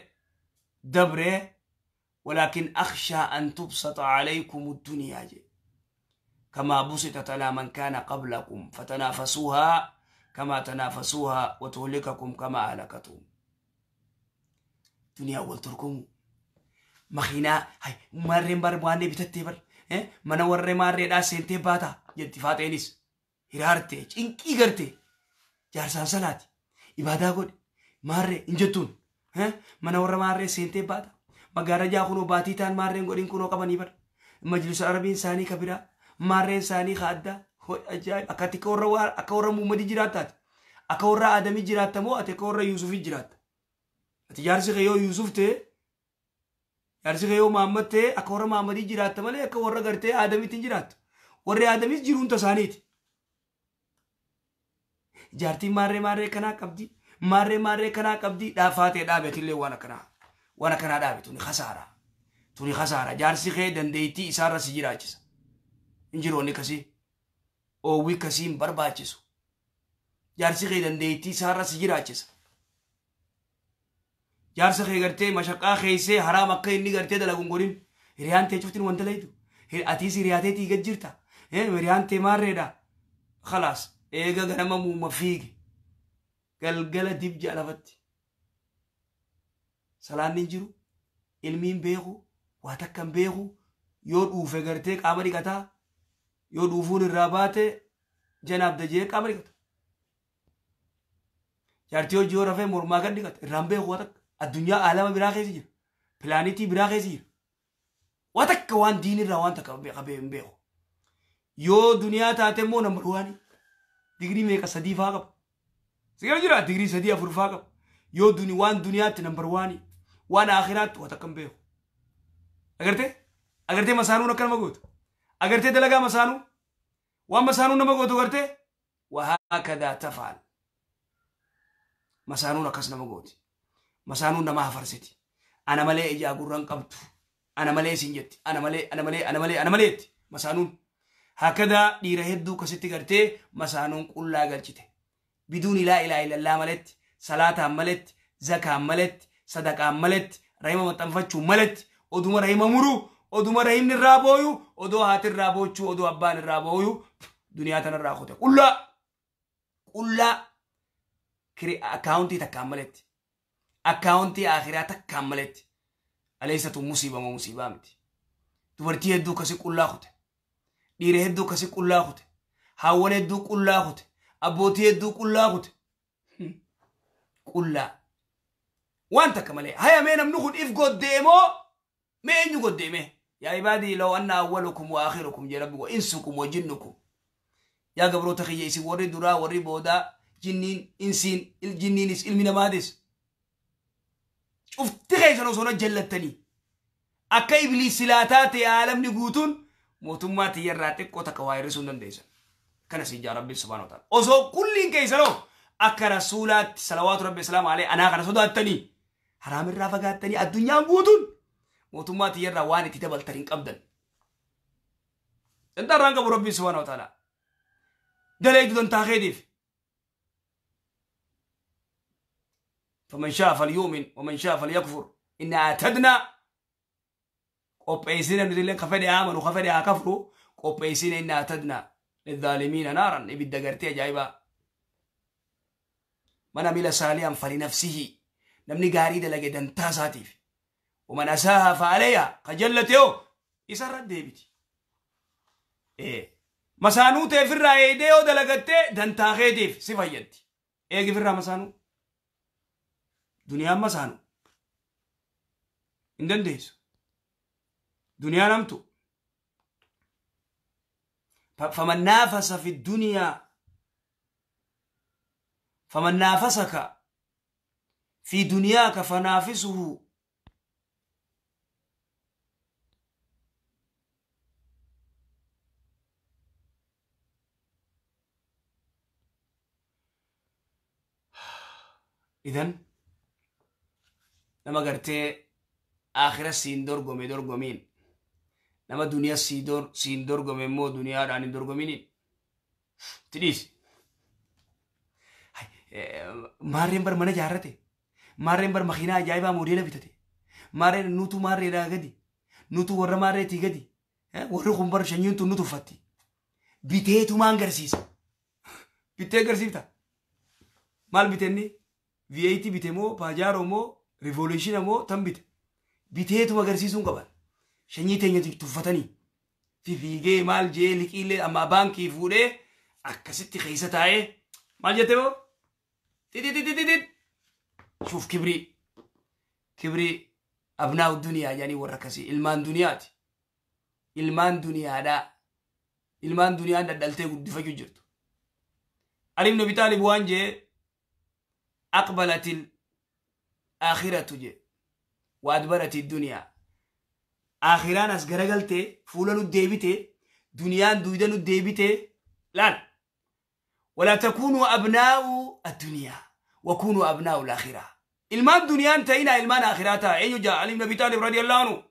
دبره، ولكن أخشى أن تبسط عليكم الدنيا كما بسطت على من كان قبلكم فتنافسوها كما تنافسوها وتهلككم كما أهلكتهم. دنيا والتركم مخينا هاي مارين بار بواني بتتي بر mana warree maarreedhaa seentee baata jetti faaxeenis hiraartee cinqii gartee jaarsaan salaati ibaadaa godhe maarree hin jettuun mana warra maarree seentee baata magaalaa kunoo baatii ta'an maarreen godhin kunoo qabanii bar majlisa arabiin isaanii ka biraa maarreen isaanii ka addaa. Ajaa'ib! Akkatti akka warra Muhammadii jiraattaati, akka warra Aadamii jiraatta moo ati akka warra Yuusufii jiraatta? Ati jaarsi kee yoo Yuusuf ta'e, jaarsi kee yoo Muhammad ta'e, akka warra Muhammadii jiraatta malee akka warra gartee Aadamiitti hin jiraattu. Warri Aadamis jiruun tasaaniiti. Jaartiin maarree maarree kanaa qabdi, maarree maarree kanaa qabdi, dhaafaatee dhaabetillee waan akkanaa waan akkanaa dhaabe. Tuni khasaara, tuni khasaara. Jaarsi kee dandeettii isaarra si jiraachisa. Hin jiru wanni akkasii. Oowwii akkasii hin barbaachisu. Jaarsi kee dandeettii isaarra si jiraachisa. Jaarsa kee gartee mashaqaa keessee haraam akka inni gartee dalagu hin godhin. Hiriyaan tee cuftin wanta laytu. Atiis hiriyaateetii gad jirta. Hiriyaan tee maarreedha. Khalaas eega ganama muuma fiige. Galgala dibja lafatti. Salaanni hin jiru. Ilmiin beeku. Waa takka hin beeku. Yoo dhuufe gartee qaama dhiqataa. Yoo dhuufuun irraa baate janaaf dajee qaama dhiqata. Jaartii hojii yoo rafee mormaa gad dhiqata. Irraan beeku waa takka. Addunyaa aalama biraa keessa jira. Pilaanitii biraa keessa jira. Waa takka waan diinirraa waan takka qabee hin beeku. Yoo duniyaa taate immoo nambar waanii digirii meeqa 3 faa qaba. Sigara jira digirii 3 4 faa qaba. Yoo duni waan duniyaatti nambar waanii waan akhiraatti waa takka hin beeku. Agartee? Agartee masaanuun akka nama gootu. Agartee dalagaa masaanuu? Waan masaanuu nama gootu agartee? Wahaakadaa tafaal. Masaanuun akkas nama gooti. Masaanuun nama hafarsiti. Ana malee ijaa gurraan qabdu. Ana malee isin jetti. Ana malee, ana malee, ana malee, ana malee jetti. Masaanuun. Hakadaa dhiira hedduu akkasitti gartee masaanuun qullaa galchite. Biduun laa ilaaha illallaa maletti, salaataan maletti, zakaan maletti, sadaqaan maletti, rahima maxxanfachuu maletti, oduma rahima muruu, oduma rahimni irraa booyu, odoo haati irraa boochuu, odoo abbaan irraa booyu, duniyaa tanarraa kute. Qullaa! Qullaa! Akkaawuntii takkaan maletti. Akkaawuntii akhiraa takkaan maletti. Aleessatu musiiba moo musiibaa miti. Dubartii hedduu akkasii qullaa kute. Dhiira hedduu akkasii qullaa kute. Haawwan hedduu qullaa kute. Abbootii hedduu qullaa kute. Qullaa. Waan takka malee. Haya mee namni kun if goddeemoo mee eenyu goddeeme? Yaa ibaadii law anna awwalukum wa akhirukum jee rabbi wa insukum wa jinnukum. Yaa gabroota kiyya isin warri duraa warri boodaa jinniin insiin jinniinis ilmi namaadis. Cufti keessan osoo na jallattanii akka ibliis silaa taate aalamni guutuun mootummaa tiyyarraa xiqqoo takka waa hir'isuu hin dandeessan. Kana si ijaa rabbi subhaanahu wa ta'ala. Osoo kulliin keessanoo akka rasuulaatti salawaatu rabbi salaamu alayhi anaa kana sodaattanii haraamirraa fagaattanii addunyaan guutuun mootummaa tiyyarraa waan itti dabaltan hin qabdan. Dantaarraan qabu rabbi subhaanahu wa ta'ala. Daleeydu dantaa keetiif. فمن شاء فليؤمن ومن شاء فليكفر إنا اعتدنا قبيسين نزلين خفدي آمنوا خفدي كفروا قبيسين إنا اعتدنا للظالمين نارا إبدا قرتي جايبا من عمل صالحا فلنفسه نمني غاري دلقي دنتا ساتيف ومن أساها فعليها خجلته يسر ديبتي إيه مسانو تفر ايديو دلقته دنتا خيديف سفيدتي إيه كفر مسانو دنيا مسانو إندن ديسو دنيا نمتو فمن نافس في الدنيا فمن نافسك في دنياك فنافسه إذن لما قرتي آخر سين درقمي درقمين لما دنيا سين درقمي مو دنيا راني درقمينين تديس مارين بر mana jaarrate maarreen bar makiinaa ajaa'ibaa moodeela bitate maarreen nutu maarreedhaa gadi nutu warra maarreetii gadi warri kun bar shanyiin tun nutu uffatti biteetumaan garsiisa bitee garsiifta maal bitenni V8 bite moo Pajero moo Revolution moo tan bite biteetuma garsiisuun qaban shanyii teenya tuffatanii fiigee maal jee liqiilee amma baankii fuudhee akkasitti keessa taa'ee maal jette moo تي شوف كبري كبري أبناء الدنيا يعني وركسي المان دنياتي المان دنيا دا المان دنيا دا دلتي قد فجرت علي بن أبي طالب وانجي أقبلت الآخرة جي وأدبرت الدنيا آخران أسقرقلتي فولانو ديبتي دنيان دويدانو ديبتي لا ولا تكونوا أبناء الدنيا وكونوا أبناء الآخرة. إلمان دنيا انتهينا إلمان آخرتها. أيو جاء علي بن أبي طالب رضي الله عنه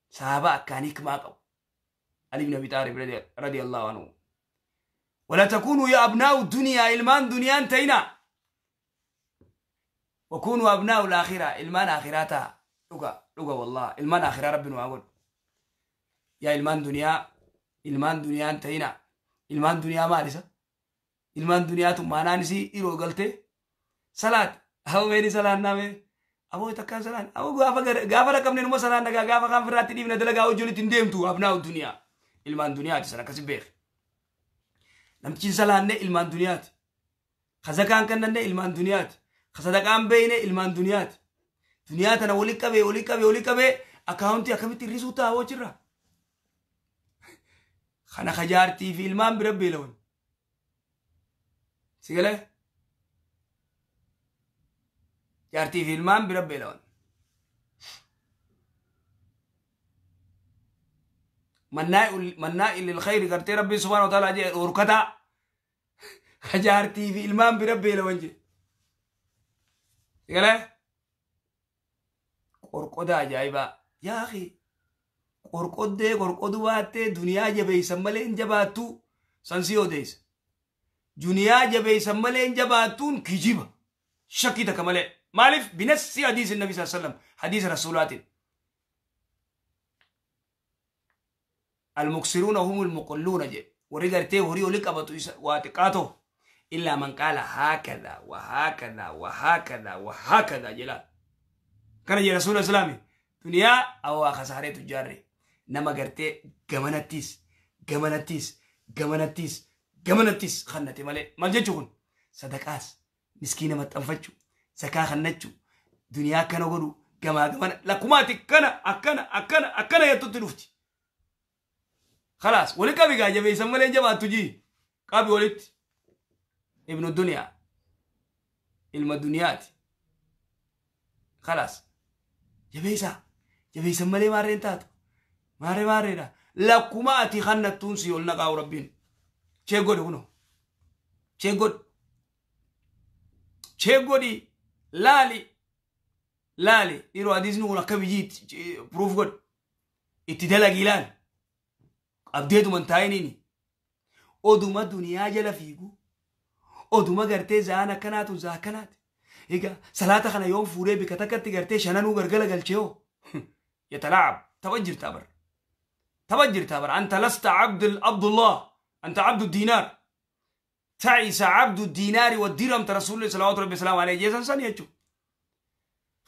صحابة كان ما قو علي بن أبي طالب رضي الله عنه ولا تكونوا يا أبناء الدنيا إلمان دنيا انتهينا وكونوا أبناء الآخرة إلمان آخرتها. لقى لقى والله إلمان آخرة ربنا وعود يا إلمان دنيا إلمان دنيا انتهينا ilmaan duniyaa maal isa ilmaan duniyaatu maanaan isii iroo galte salaat aboo meeni salaan naame aboo takkaan salaan aboo gaafa rakkabne numa salaan nagaa gaafa kaan firraatti dhiibna dalagaa hojii hin deemtu abnaa duniyaa ilmaan duniyaati san akkasi beek namtichi salaanne ilmaan duniyaati kazakaan kannanne ilmaan duniyaati kasadaqaan beeyne ilmaan duniyaati duniyaa tana walii qabee walii qabee walii qabee akkaawuntii akkamitti hir'isuu ta'a hojirra خنا خجارتي في المان بربي لون سيقله جارتي في المان بربي لون مناء للخير قرتي ربي سبحانه وتعالى جي وركتا خجارتي في المان بربي لون جي سيقله قرقدا جايبا يا أخي qorqoddee qorqodu baattee duniyaa jabeeysan malee hin jabaattu sansii odeessa. Duniyaa jabeeysan malee hin jabaattuun kijiba. Shakkii takka malee. Maaliif binassi hadiisi nabi sallallahu alaihi wasallam hadiisa rasuulaatiin. Almuksiruuna humul muqalluuna jedhe warri gartee horii oli qabatu isa waa xiqqaa ta'u illaa man qaala haakadha wa haakadha wa haakadha wa haakadha jedha. Kana jedhe rasuula islaami. Duniyaa awwaa kasaaree tujjaarre. Nama gartee gamanattis gamanattis gamanattis gamanattis kannate malee maal jechuun kun sadaqaas miskiina maxxanfachuu zakaa kannachuu duniyaa akkana godhu gamaa gamana lakkumaati akkana akkana akkana akkana jettutti dhufti. Khalaas wali qabi gaa jabeessan malee jabaattu jii qabi walitti ibnu duniyaa ilma duniyaati. Khalaas jabeessaa jabeessan malee maarreen taatu. Maarree maarreedha. Lakkuma ati kannattuun si ol naqaa'u rabbiin. Chee godhi kunoo. Chee godhi. Chee godhi laali. Laali yeroo hadiisni kun akka biyyiitti proof godhi. Itti dalagi laali. Abdeetuma hin taa'iniini. Oduma duniyaa jala fiigu. Oduma gartee za'aan akkanaatu za'a akkanaati. Egaa salaata kana yoon fuudhee bika takkatti gartee shananuu gargala galchee hoo yatalaab tapha jirtaa bara. Tapha jirtaa bara. Anta lasta abdullah anta abdu diinaar. Ta'isa abdu diinaari wa diramta rasuulli salawaatu rabbi salaamu alayhi jeesan san jechuudha.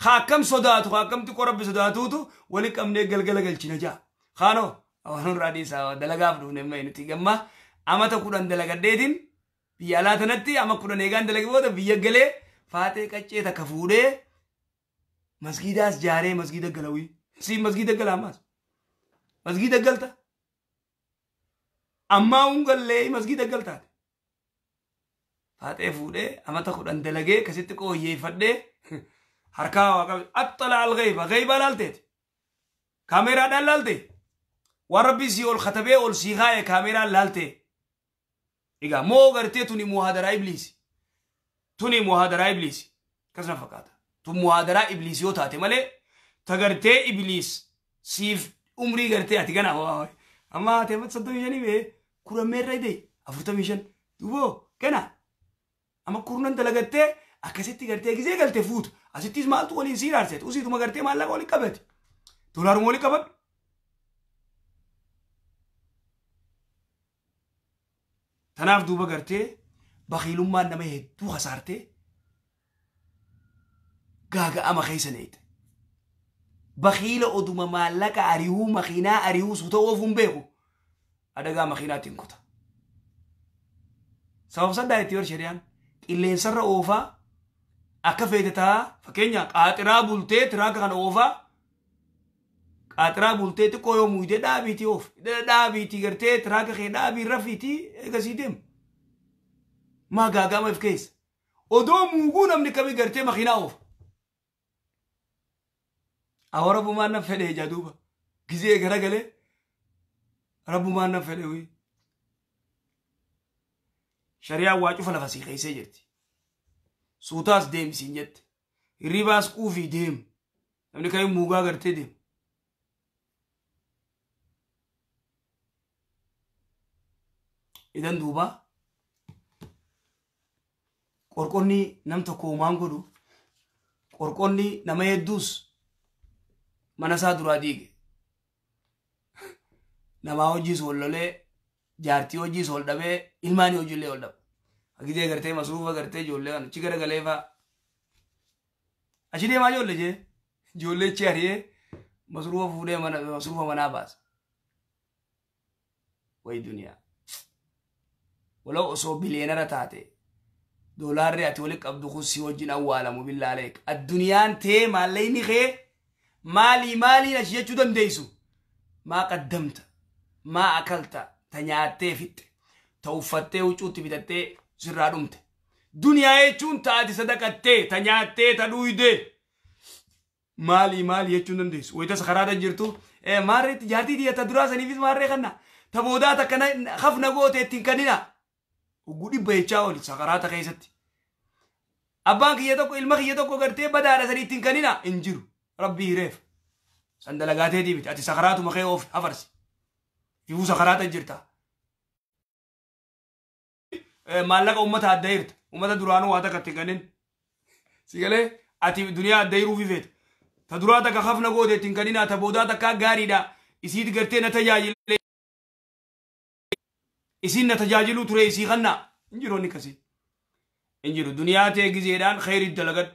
Haa akkam sodaatu haa akkam xiqqoo rabbi sodaatuutu wali qabnee galgala galchina jaa. Kaanoo waan irraa dhiisaa dalagaaf dhufne amma nuti gamma amata 10 dalagadheetiin biyya alaa tanatti ama 10 eegaan dalage booda biyya galee faaxee qaccee takka fuudhee masgiidaas jaaree masgiida galawii. Si masgiida gala ammaas. Masgiida galta. Ammaa hungallee masgiida galtaate. Faaxee fuudhee amata 10 dalagee kasitti qooyyeeffadhee harkaa waa qabe axxala al-ghayba ghayba laalteeti. Kaameeraadhaan laalte. Waan rabbi sii ol katabee ol sii kaaye kaameeraan laalte. Egaa moo gartee tuni muhaadaraa ibliisi. Tuni muhaadaraa ibliisi. Akkasuma fakkaata. Tun muhaadaraa ibliisi yoo taate malee ta gartee ibliis siif umrii gartee ati gana amma ati amma 35 bee kurameerra idee 45 duboo gana amma kurnan dalagattee akkasitti gartee gizee galtee fuutu asittis maaltu waliin sii raarseet usiituma gartee maallaqa waliin qabate dolaaruma waliin qabadhu. Tanaaf duuba gartee bakiilummaan nama hedduu hasaartee gaaga'ama keessa neeyte. Bakiila oduma maallaqa ari'uu makiinaa ari'uu suuta oofuun beeku adagaa makiinaatiin kuta. Sabab saddaa itti yor shari'aan qilleensarra oofaa akka feete ta'a fakkeenya qaaxiraa bultee tiraaka kana oofaa qaaxiraa bultee xiqqoo yoo muuyitee dhaabiitii oof dhaabiitii gartee tiraaka kee dhaabii rafiitii eegasii deemu. Maa gaaga'ama if keessa odoo muuguu namni kamii gartee makiinaa oofa. Awwa rabbumaan na fedhe ija duuba gizee garagalee rabbumaan na fedhe wii. Shari'aan waa cufa lafa sii keessee jirti. Suutaas deemsiin jette. Hirribaas quufii deemu. Namni kamii muugaa gartee deemu. Idan duuba qorqonni nam tokko uumaan godhu qorqonni nama hedduus mana isaa duraa diige. Namaa hojiis wal lolee jaartii hojiis wal dhabee ilmaanii hojiillee wal dhabe. Gizee gartee masruufa gartee ijoollee kana achi garagalee fa'a. Achi deemaa ijoollee jee ijoollee achi ari'ee masruufa fuudhee mana masruufa manaa baasa. Wayi duniyaa. Walau osoo biliyeenara taate doolaarri ati walitti qabdu kun si wajjin awwaalamu billaaleek. Addunyaan tee maallaqni kee maalii maaliin achi jechuu dandeessu. Maa qaddamta maa akalta ta nyaattee fixxe ta uffattee huccuutti bitattee sirraa dhumte. Duniyaa jechuun ta ati sadaqattee ta nyaattee ta dhuydee maalii maalii jechuun dandeessu. Wayitas karaarra jirtu maarreetti jaartii xiyya ta duraa saniifis maarree kanna ta boodaa takka hafna goote ittiin kannina. Ugguu dhibba jechaa ooli sakaraata keessatti. Abbaan kiyya tokko ilma kiyya tokko gartee badaadha sanii ittiin kannina hin jiru. Rabbii hireef. San dalagaateetii miti ati sakaraatuma kee oof hafarsi. Ifuu sakaraata jirta. Maallaqa uummata adda hirta. Uummata duraanuu waa takka ittiin kannin. Si galee ati duniyaa adda hiruufi feeta. Ta duraa takka hafna goote ittiin kannina ta boodaa takka gaariidha. Isiit gartee na tajaajile. Isiin na tajaajiluu ture isii kanna. Hin jiru inni akkasii. Hin jiru. Duniyaa ta'e gizeedhaan khayrii dalagadhu.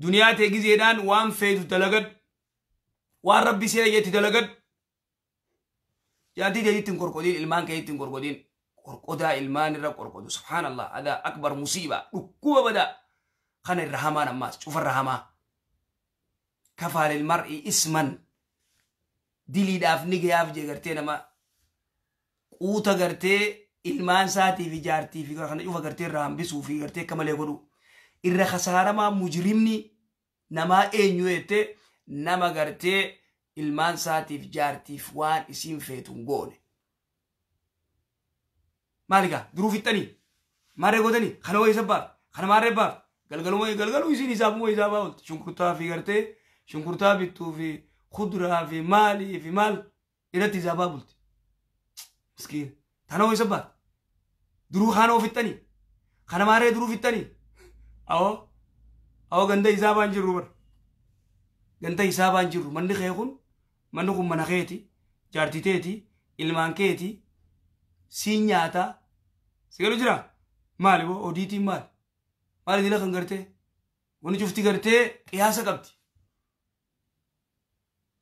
Duniyaa ta'e gizeedhaan waan feetu dalagadhu. Waan rabbi si eeyyetti dalagadhu. Jaartii keetitti hin qorqodiin ilmaan keetitti hin qorqodiin. Qorqodaa ilmaan irra qorqodu. Subhaanallah. Adaa akbar musiibaa. Dhukkuba badaa. Kana irra hamaan ammaas. Cufa irra hamaa. Kafaalil mar'i isman. Diliidhaaf ni gayaaf jee gartee nama quuta gartee ilmaan isaatii fi jaartii fi kana cufa gartee irraa hambisuu fi gartee akka malee godhu. Irra kasaaramaa mujrimni namaa eenyu jettee nama gartee ilmaan isaatiif jaartiif waan isiin feetu hin goone. Maali gaa duruu fixxanii maarree gootanii kana wayii sabbaaf kana maarree baaf galgaluma galgaluu isiin isaafuma isaa baa oolti shunkurtaa fi gartee shunkurtaa bittuu fi kuduraa fi maalii fi maal irratti isaa baa bulti. Miskiin tana wayii sabbaaf duruu kaana fixxanii kana maarree duruu fixxanii awoo Awwa ganda hisaabaan jirru bara. Ganda hisaabaan jirru manni kee kun manni kun mana keeti jaartii teeti ilmaan keeti siin nyaataa si galu jira maali boo odiitiin maali maali dila kan gartee wanni cufti gartee qiyaasa qabdi.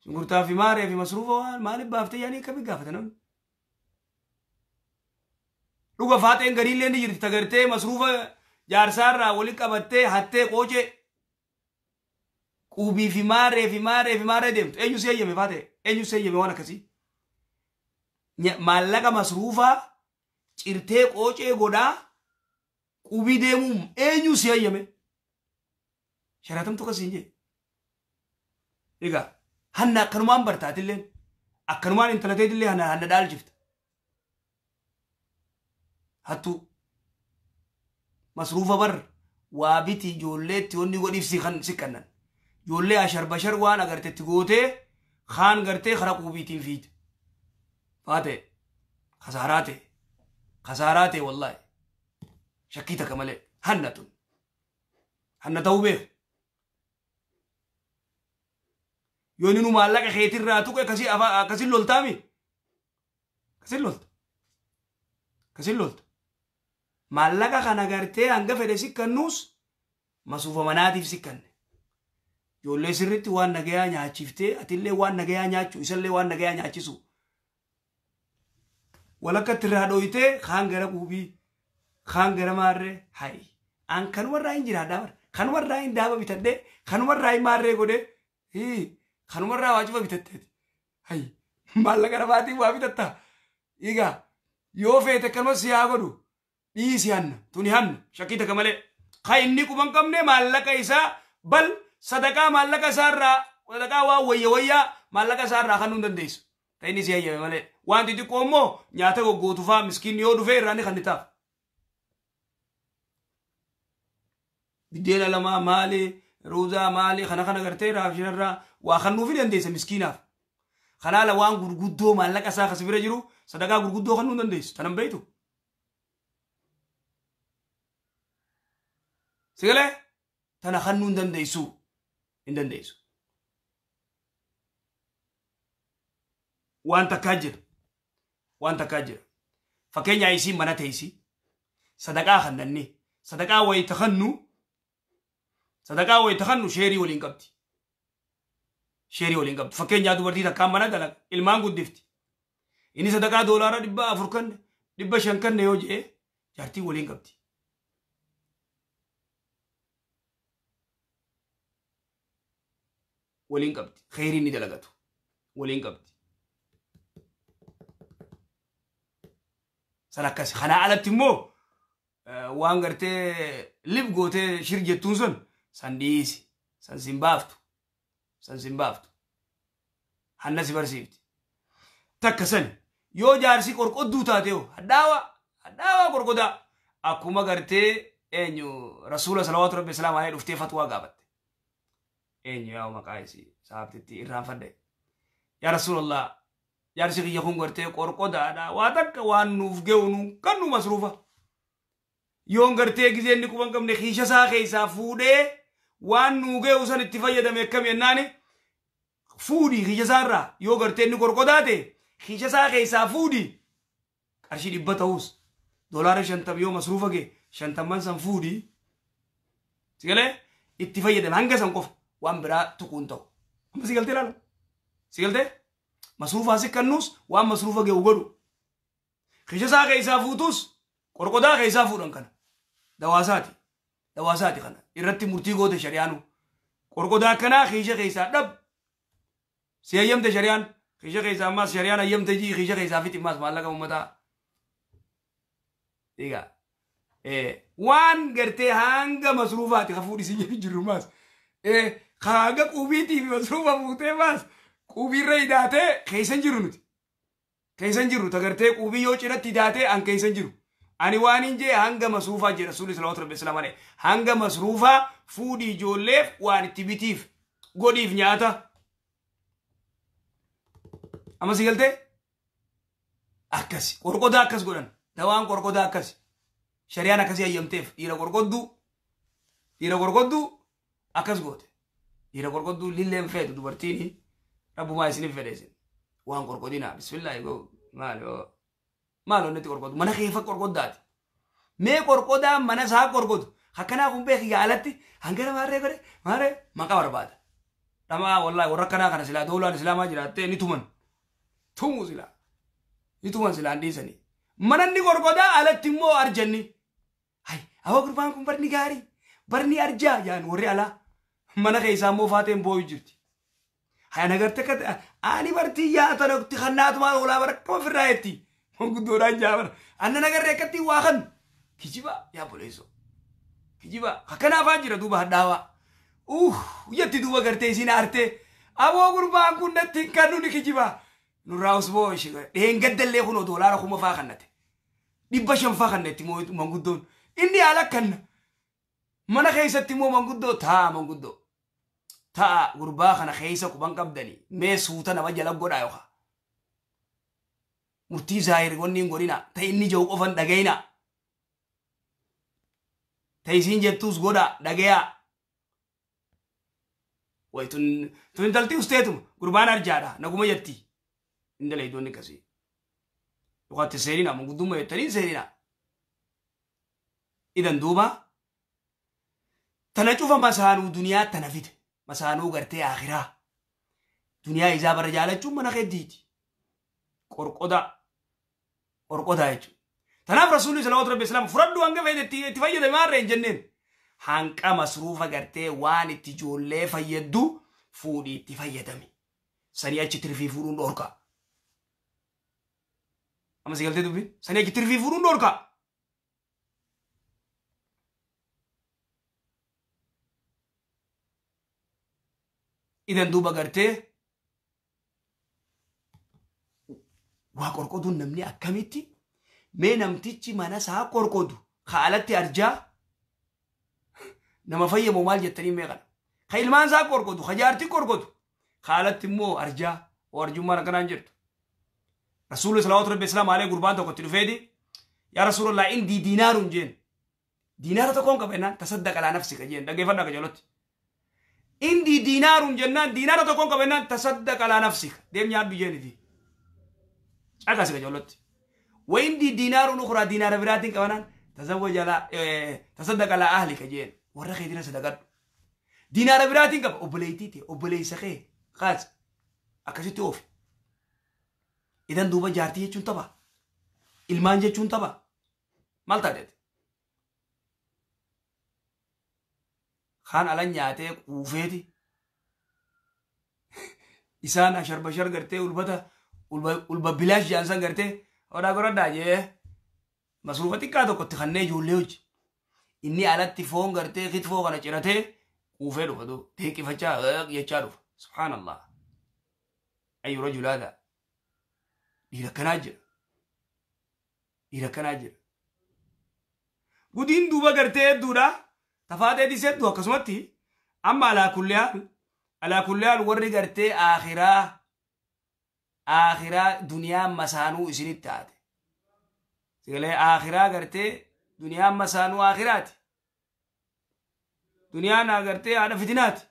Shunkurtaa fi maaree fi masruufa waan maaliif baaftee yaanii akkamii gaafata namni. Dhuga faaxeen gariillee ni jirti tagartee masruufa jaarsaarraa waliin qabattee hattee qoocee quubii fi maaree fi maaree fi maaree deemtu eenyu si eeyyame faatee eenyu si eeyyame waan akkasii. Maallaqa masruufaa cirtee qoocee godhaa quubii deemuun eenyu si eeyyame. Shari'atamtu akkasii hin jee. Egaa hanna akkanumaan bartaatilleen akkanumaan intalateetillee hanna dhaalchifta. Hattuu masruufa bar waa biti ijoolleetti wanni godhiif si kannan. Ijoollee ashar bashar waan agartetti gootee kaan gartee kara quubiitiin fiite. Faatee kasaaraa ta'e kasaaraa ta'e wallaahi shakkii takka malee hanna tun hanna ta'uu beeku. Yoo inni nu maallaqa keetirraa tuqe akkasiin loltaami akkasiin lolta akkasiin lolta. Maallaqa kana gartee hanga fedhe sikkannuus masuufa manaatiif sikkanne. Ijoollee sirriitti waan nagayaa nyaachiftee atillee waan nagayaa nyaachuu isallee waan nagayaa nyaachisu. Walakkatti irraa dhooyitee kaan gara quubii kaan gara maarree hayi an kanumarraa hin jiraadhaa bara kanumarraa hin daaba bitadhee kanumarraa hin maarree godhee kanumarraa waa cufa bitatteeti hayi maallaqa nafaatiin waa bitattaa egaa yoo feete akkanuma si haa godhu dhiisi hanna tuni hanna shakkii takka malee ka inni quba hin qabne maallaqa isaa bal sadaqaa maallaqa isaarraa sadaqaa waan wayya wayyaa maallaqa isaarraa kennuu hin dandeessu. Ta inni si hayyame malee waan xixiqqoo immoo nyaata goggootu fa'aa miskiinni yoo dhufe irraa ni kennitaaf. Biddeena lamaa maali ruuzaa maali kana kana gartee raafshinarraa waa kennuufi dandeessa miskiinaaf. Kanaala waan gurguddoo maallaqa isaa kasi bira jiru sadaqaa gurguddoo kennuu hin dandeessu tanan beektu. Sigalee tana kennuu hin dandeessu hin dandeessu. Waan takkaa jira waan takkaa jira fakkeenyaa isii mana teessi sadaqaa kennanni sadaqaa wayita kennu sadaqaa wayita kennu sheerii waliin qabdi sheerii waliin qabdi fakkeenyaa dubartii takkaan mana dalaga ilmaan guddifti inni sadaqaa $400 kenne 500 kenne yoo jedhe jaartii waliin qabdi. Waliin qabdi kheyriin ni dalagatu waliin qabdi. San akkasi kanaa alatti immoo waan gartee lib gootee shir jettuun sun san dhiisi san sin baaftu san sin baaftu hanna si barsiifti. Takka sani yoo jaarsi qorqodduu taate hoo hadhaawaa hadhaawaa qorqodaa akkuma gartee eenyu rasuula salawaatu rabbi salaamu alayhi dhuftee fatwaa gaafatte. Eenyu yaa maqaa isii saabtitti irraanfadhe. Yaa rasuulallah jaarsi kiyya kun gartee qorqodaadha waa takka waan nuuf ge'u nuun kan nu masruufa. Yoon gartee gizeen inni quba hin qabne kiisha isaa keessaa fuudhee waan nuu ge'u san itti fayyadame akkam jennaani fuudhii kiisha isaarraa yoo gartee inni qorqodaa ta'e kiisha isaa keessaa fuudhii qarshii 100 ta'us $50 yoo masruufa ga'e 50 san fuudhii si galee itti fayyadame hanga san qofa waan biraa tuquu hin ta'u. Amma si galtee ilaala si galtee masruufaa si kennuus waan masruufa ga'u godhu kiisha isaa keessaa fuutus qorqodaa keessaa fuudhan kana dawaasaati kana irratti murtii goote shari'aanu qorqodaa akkanaa kiisha keessaa dhab si hayyamte shari'aan kiisha keessaa ammaas shari'aan hayyamte jii kiisha keessaa fixi ammaas maallaqa uummataa. Egaa waan gartee hanga masruufaati ka fuudhi si jiru maas hanga quubiitii fi masruufa fuutee maas quubiirra hidhaatee keessa hin jiru nuti keessa hin jiru tagartee quubii yoo cinatti hidhaatee an keessa hin jiru. Ani waan hin jee hanga masruufaa jedha rasuulli salawaatu rabbi salaamu alayhi hanga masruufaa fuudhii ijoolleef waan itti bitiif godhiif nyaata. Amma si galtee akkasi qorqodaa akkas godhan dawaan qorqodaa akkasi shari'aan akkasii hayyamteef dhiira qorqodduu Akkas goote. Dhiira qorqodduu lilleen feetu dubartiin rabbumaa isiniif fedhe isin. Waan qorqodinaa bismillaahi maali maal onnatti qorqodu mana keefa qorqoddaati. Mee qorqodaan mana isaa qorqodu akkanaa kun beeki alatti hangana maarree godhe maarree maqaa barbaada. Dhamaa wallaahi warra akkanaa kana silaa doolaan islaamaa jiraattee ni tuman. Tumuu silaa. Ni tuman silaan dhiisanii. Mananni qorqodaa alatti immoo arjanni. Hay awwa gurbaan kun barni gaarii barni arjaa yaan warri alaa mana keessaa immoo faateen booyu jirti. Hay ana garte akka ani bartii yaa tanatti kannaatumaan oolaa bara akkama ofirraa jetti. Manguddoodhaan jaabara. Anna nagarree akkatti waa kan kijiba yaa boleessoo. Kijiba akkanaafaa jira duuba hadhaawaa. Jetti duuba gartee isiin aartee aboo gurbaan kun natti hin kannu ni kijiba. Nurraa usboo ishee dheengaddallee kunoo doolaara 1000 faa kannate. 500 faa kannetti manguddoon. Inni haala kanna. Mana keessatti immoo manguddoo taa manguddoo. Ta'a gurbaa kana keessa quban qabdanii mee suuta nama jala godhaa yookaan. Murtii zaahir wanni hin godhina ta'e inni jiru qofan dhagayina. Ta'e isiin jettuus godhaa dhagayaa. Wayi tun intalti usteetuma gurbaan arjaadha naguma jetti. Indala iddoon akkasii. Yookaan itti seenina manguddummaa jettanii seenina. Idan duuba tana cufa masaanuu duniyaa tana fide. Masaanuu gartee akhiraa. Duniyaa isaa bara jaalachuun mana keeddiiti. Qorqodaa. Qorqodaa jechuudha. Tanaaf rasuulli salawaatu rabbi islaam fudhadhu hanga fayyade itti fayyadame maarree hin jenneen. Hanqa masruufa gartee waan itti ijoollee fayyaddu fuudhii itti fayyadame. Sanii achi tirfii fuudhuun dhorka. Amma si galtee dubbiin? Sanii achi tirfii fuudhuun dhorka. Idan duuba gartee waa qorqoduun namni akkamitti mee namtichi mana isaa qorqodu ka alatti arjaa nama fayyamu maal jettanii mee kana ka ilmaan isaa qorqodu ka jaartii qorqodu ka alatti immoo arjaa arjummaan akkanaan jirtu. Rasuulli salawaatu rabbi islaam alee gurbaan tokko itti dhufeeti yaa rasuulallah indii diinaaruun jeen diinaara tokkoon qaba jennaan tasaddaqa laa nafsika jeen dhaggeeffadhaa qajeelotti. Indii diinaaruun jennaan diinaara tokkoon qaba jennaan tasaddaqa laa nafsika deem nyaadhu jeeniti. Caqasi qajeelotti. Wa indii diinaaruun ukuraa diinaara biraatiin qabanaan tazawwaja laa tasaddaqa laa ahlika jeen warra keetina sadaqadhu. Diinaara biraatiin qaba obboleettii ta'e obboleessa kee kaas akkasitti oofi. Idan duuba jaartii jechuun tapha. Ilmaan jechuun tapha. Maal taateeti? Kaan ala nyaatee quufeeti. Isaan ashar bashar gartee ulbata ulba bilaash jaansan gartee odaa godhadhaa jee masruufa xiqqaa tokkotti kannee ijoollee hojii. Inni alatti foon gartee kitfoo kana ciratee quufee dhufa duuba teeqifachaa jechaa dhufa. Subhaanallah. Ayyu rajulaadha. Dhiira akkanaa jira. Dhiira akkanaa jira. Gudiin duuba gartee hedduudha. Tafaateetis hedduu akkasumatti amma alaa kulli haal warri gartee akhiraa duniyaa masaanuu isinitti taate. Sigalee akhiraa gartee duniyaa masaanuu akhiraati. Duniyaan gartee haadha fitinaati.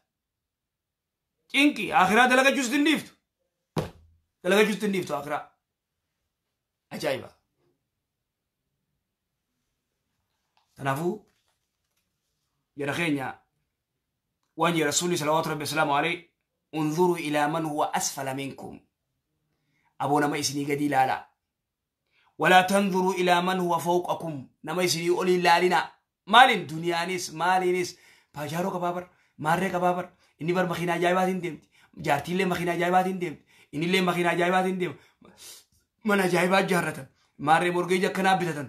Cinqi akhiraa dalagachuus hin dhiiftu. Dalagachuus hin dhiiftu akhiraa. Ajaa'iba. Kanaafuu jara keenya waan jira rasuulli salawaatu rabbi wasalaamu alayhi unzuruu ilaa man huwa asfala minkum. Aboo nama isinii gadi ilaalaa. Walaa tanzuruu ilaa man huwa fawqakum. Nama isinii olii ilaalinaa. Maaliin duniyaanis maaliinis paajaaroo qabaa bar maarree qabaa bar inni bar makiinaa ajaa'ibaatiin deemti. Jaartiillee makiinaa ajaa'ibaatiin deemti. Innillee makiinaa ajaa'ibaatiin deema. Mana ajaa'ibaa ijaarratan. Maarree morgeeji akkanaa bitatan.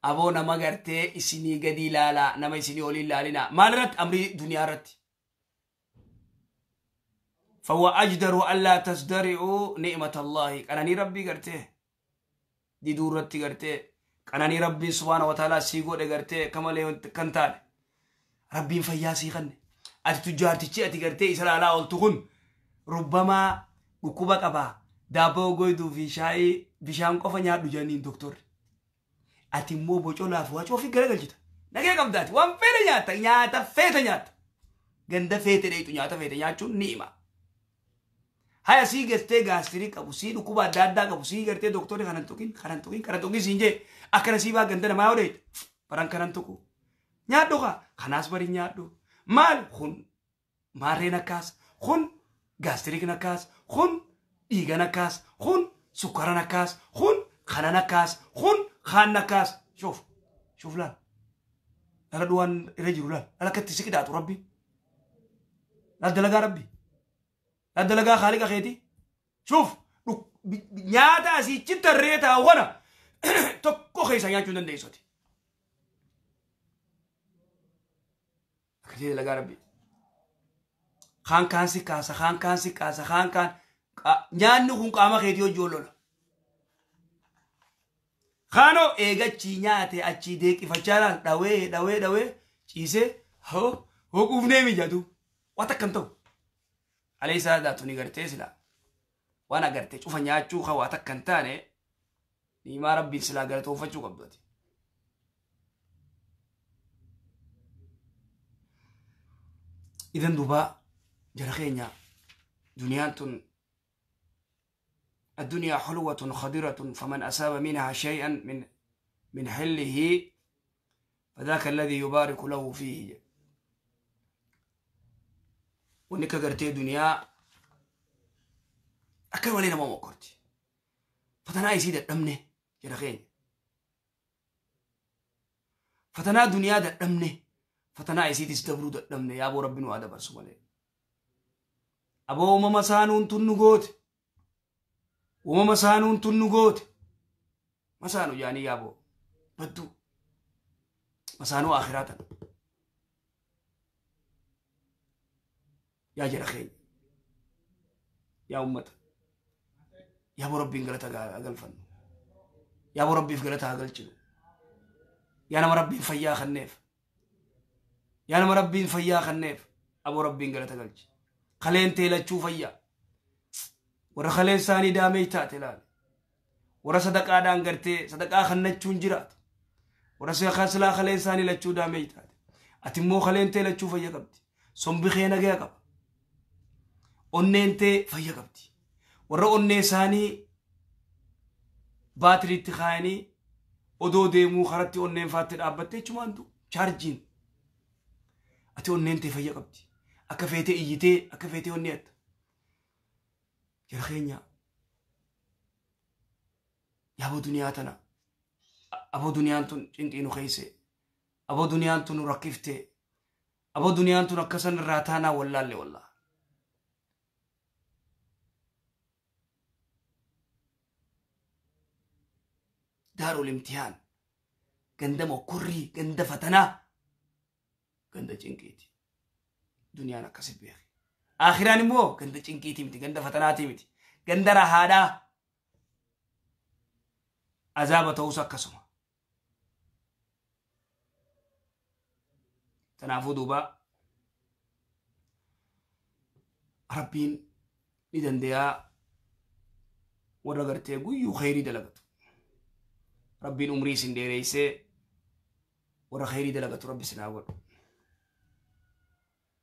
Aboo nama gartee isinii gadi ilaalaa nama isinii olii ilaalinaa. Maal irratti amrii duniyaa irratti. فهو أجدر ألا تزدرئوا نعمة الله. قناني ربي قرته دي دورتي قرته قناني ربي سبحانه وتعالى سيقو دي قرته كما لي كنتان ربي فياسي خن أتي تجارتي أتي قرته إسلا لا أولتغن ربما ركوبة قبا دابو قويدو في شاي بشام قفا نيادو جانين دكتور أتي مو بوچو لافو أچو في قرقل جتا Nagee qabdaati waan feete nyaatta nyaata feete nyaatta. Ganda feete dheetu nyaata feete nyaachuun ni'ima. Haya sii gartee gaastirii qabu sii dhukkuba adda addaa qabu sii gartee doktorri kanan tuqin kanan tuqin kanan tuqin siin jee akkana sii baa ganda namaa yoo dheetu baran kanan tuqu. Nyaadhu kaa kanaas bari nyaadhu maal kun maarreen akkaas kun gaastiriin akkaas kun dhiigan akkaas kun sukkaran akkaas kun kanan akkaas kun kaan akkaas shoof shoof laal lala dhuwaan irra jiru laal lala akkatti si qixaatu rabbi laal dalagaa rabbi laal dalagaa haaliqa keeti shoof nyaata asiichi tarree taa'u kana tokko keessa nyaachuu hin dandeessuti. Akkasii dalagaa rabbi. Kaan kaan si kaasa kaan kaan si kaasa kaan kaan nyaanni kun qaama keetii hojii lola. Kaanoo eegachii nyaate achii deeqifachaa laal dhawee dhawee dhawee ciisee hoo hoo quufnee mijatu waan akkam ta'u. Alee isaa daatu ni gartee silaa waan agartee cufa nyaachuu kan waan akka hin taane niimaa rabbiin silaa galatoonfachuu qabdu ati. Idan duuba jara keenya duniyaan tun الدنيا حلوة خضرة فمن أصاب منها شيئا من حله فذاك الذي يبارك له فيه. ونكا قرتي دنيا أكل ولينا ما مكرتي فتنا يسيد الأمنة جرخين فتنا دنيا الأمنة فتنا يسيد استبرو الأمنة يا أبو ربنا وهذا برسو عليه أبو ماما سانون تنقوت وما مسانون تنقوت مسانو يعني يا أبو بدو مسانو آخراتا يا جرخين يا أمة يا أبو ربي انقلتها أقل يا أبو ربي انقلتها أقل شنو يا نما ربي فيا خنيف يا نما ربي فيا خنيف أبو ربي انقلتها أقل خلين تيلا تشوف فيا ورا خلين ساني دامي تاتي لال ورا صدقاء دان قرتي صدقاء خنتشون جرات ورا سيخا خلين ساني لتشو دامي تاتي أتمو خلين تيلا تشوف فيا قبتي صنبخينا جا قب onneen tee fayya qabdi. Warra onnee isaanii baatiriitti kaayanii odoo deemuu karatti onneen faatti dhaabbattee jechumaan du chaarjiin. Ati onneen tee fayya qabdi. Akka feetee iyyitee akka feetee onnee atta. Jara keenya yaaboo duniyaa tana aboo duniyaan tun cinqii nu keesse aboo duniyaan tun nu rakkiftee aboo duniyaan tun akkasan irraa taanaa wallaalle wallaa. دار الامتحان قندم وكري قند فتنا قند جنكيتي دنيانا كسب بيخي آخران مو قند جنكيتي متي قند فتناتي متي قند رهادا عذاب توسا كسما تنافو دوبا ربين ندن ديا ورغرتي قيو خيري دلقتو ربي عمري سنديريسه ورا خيري دلقت ربي سناول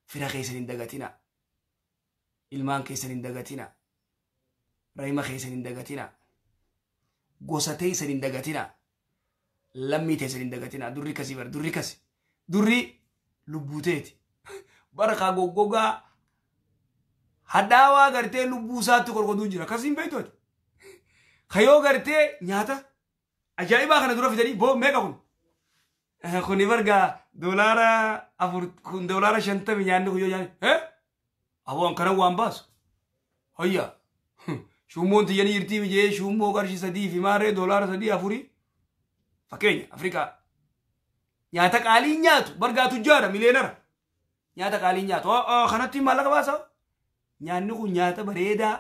فينا خيسن دغتنا ilmaan keessan hin dagatina raayima keessan hin dagatina gosa teessan hin dagatina lammii teessan hin dagatina durri kasi bar durri kasi durri lubbuu teeti baraka goggogaa hadhaawaa gartee lubbuu isaatti qorqoduu jira akkasiin beektooti kayoo gartee nyaata ajaa'ibaa kana dura fidanii boo meeqa kun kuni barga $4 kun $50 nyaanni kun yoo nyaanni aboo kana waan baasu hayya shummoon tiyyanii jirtii mijee shummoo qarshii 3 fi maarree $3 4 fakkeenya Afrikaa nyaata qaalii nyaatu bargaa tujjaara miliyeenara nyaata qaalii nyaatu kanatti maallaqa baasa nyaanni kun nyaata bareedaa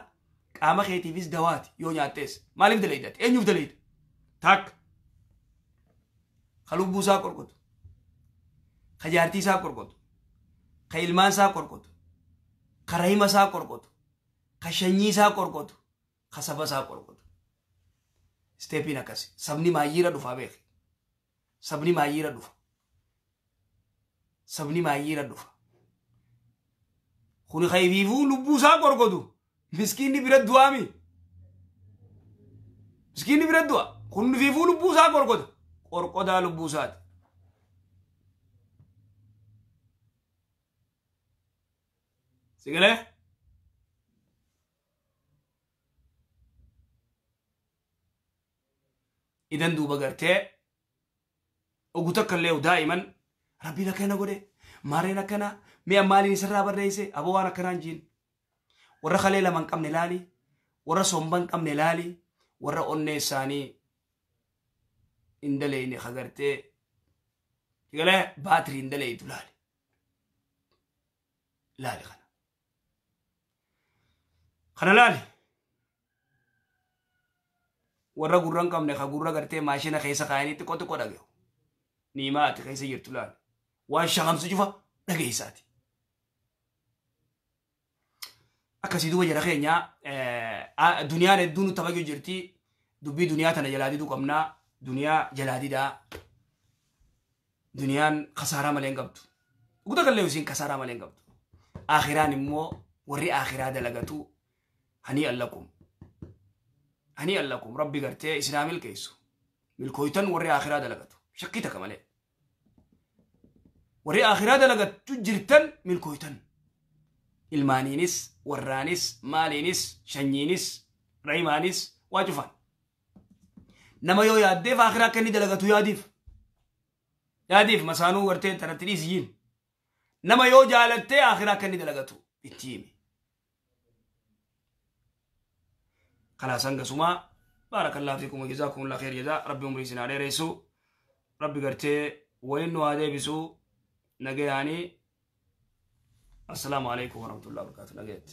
qaama keetiifis dawaati yoo nyaattees maaliif dalaydati eenyuuf dalayda tak ka lubbuu isaa qorqotu ka jaartii isaa qorqotu ka ilmaan isaa qorqotu ka rahima isaa qorqotu ka shanyii isaa qorqotu ka saba isaa qorqotu isteepiin akkasi sabni maayyiira dhufaa beeki sabni maayyiira dhufa Sabni maayyiira dhufa. Kuni kayfiifuu lubbuu isaa qorqotu. Miskiinni bira du'aami. Miskiinni bira du'a. Kun fiifuu lubbuu isaa qorqota. Qorqodaa lubbuu isaati. Sigalee? Idan duuba gartee ogu takka illee daa'iman rabbiin akkana godhe maareen akkana mi'a maaliin isarraa barreesse aboo waan akkanaan jiin warra kalee lama hin qabne laali warra somba hin qabne laali warra onnee isaanii hin daleyne kagartee sigalee baatirii hin daleytu laali laali kana kana laali warra gurra hin qabne ka gurra gartee maashina keessa kaayanii xiqqoo xiqqoo dhagahu niimaa ati keessa jirtu laali waan shakamsu cufa dhageessaati. Akkasii duuba jara keenya duniyaan hedduun nu taphachuu jirti dubbii duniyaa tana jalaa diduu qabnaa duniyaa jalaa didaa duniyaan kasaaraa malee hin qabdu. Guuta kallee isiin kasaaraa malee hin qabdu. Akhiraan immoo warri akhiraa dalagatu hani allakum. Hani allakum rabbi gartee isinaa milkeessu. Milkooytan warri akhiraa dalagatu. Shakkii takka malee. Warri akhiraa dalagatu jirtan milkooytan. Ilmaaniinis, warraanis, maaliinis, shanyiinis, raimaanis waa cufan. Nama yoo yaaddeef akhiraa akka inni dalagatu yaadiif. Yaadiif masaanuu gartee tanatti dhiisiyyiin. Nama yoo jaalattee akhiraa akka inni dalagatu itti himi. خلاص انقسما بارك الله فيكم وجزاكم الله خير جزاء ربي عمري سنا ديريسو ربي قرتي وإنه هذا بسو نجياني السلام عليكم ورحمة الله وبركاته نجيت.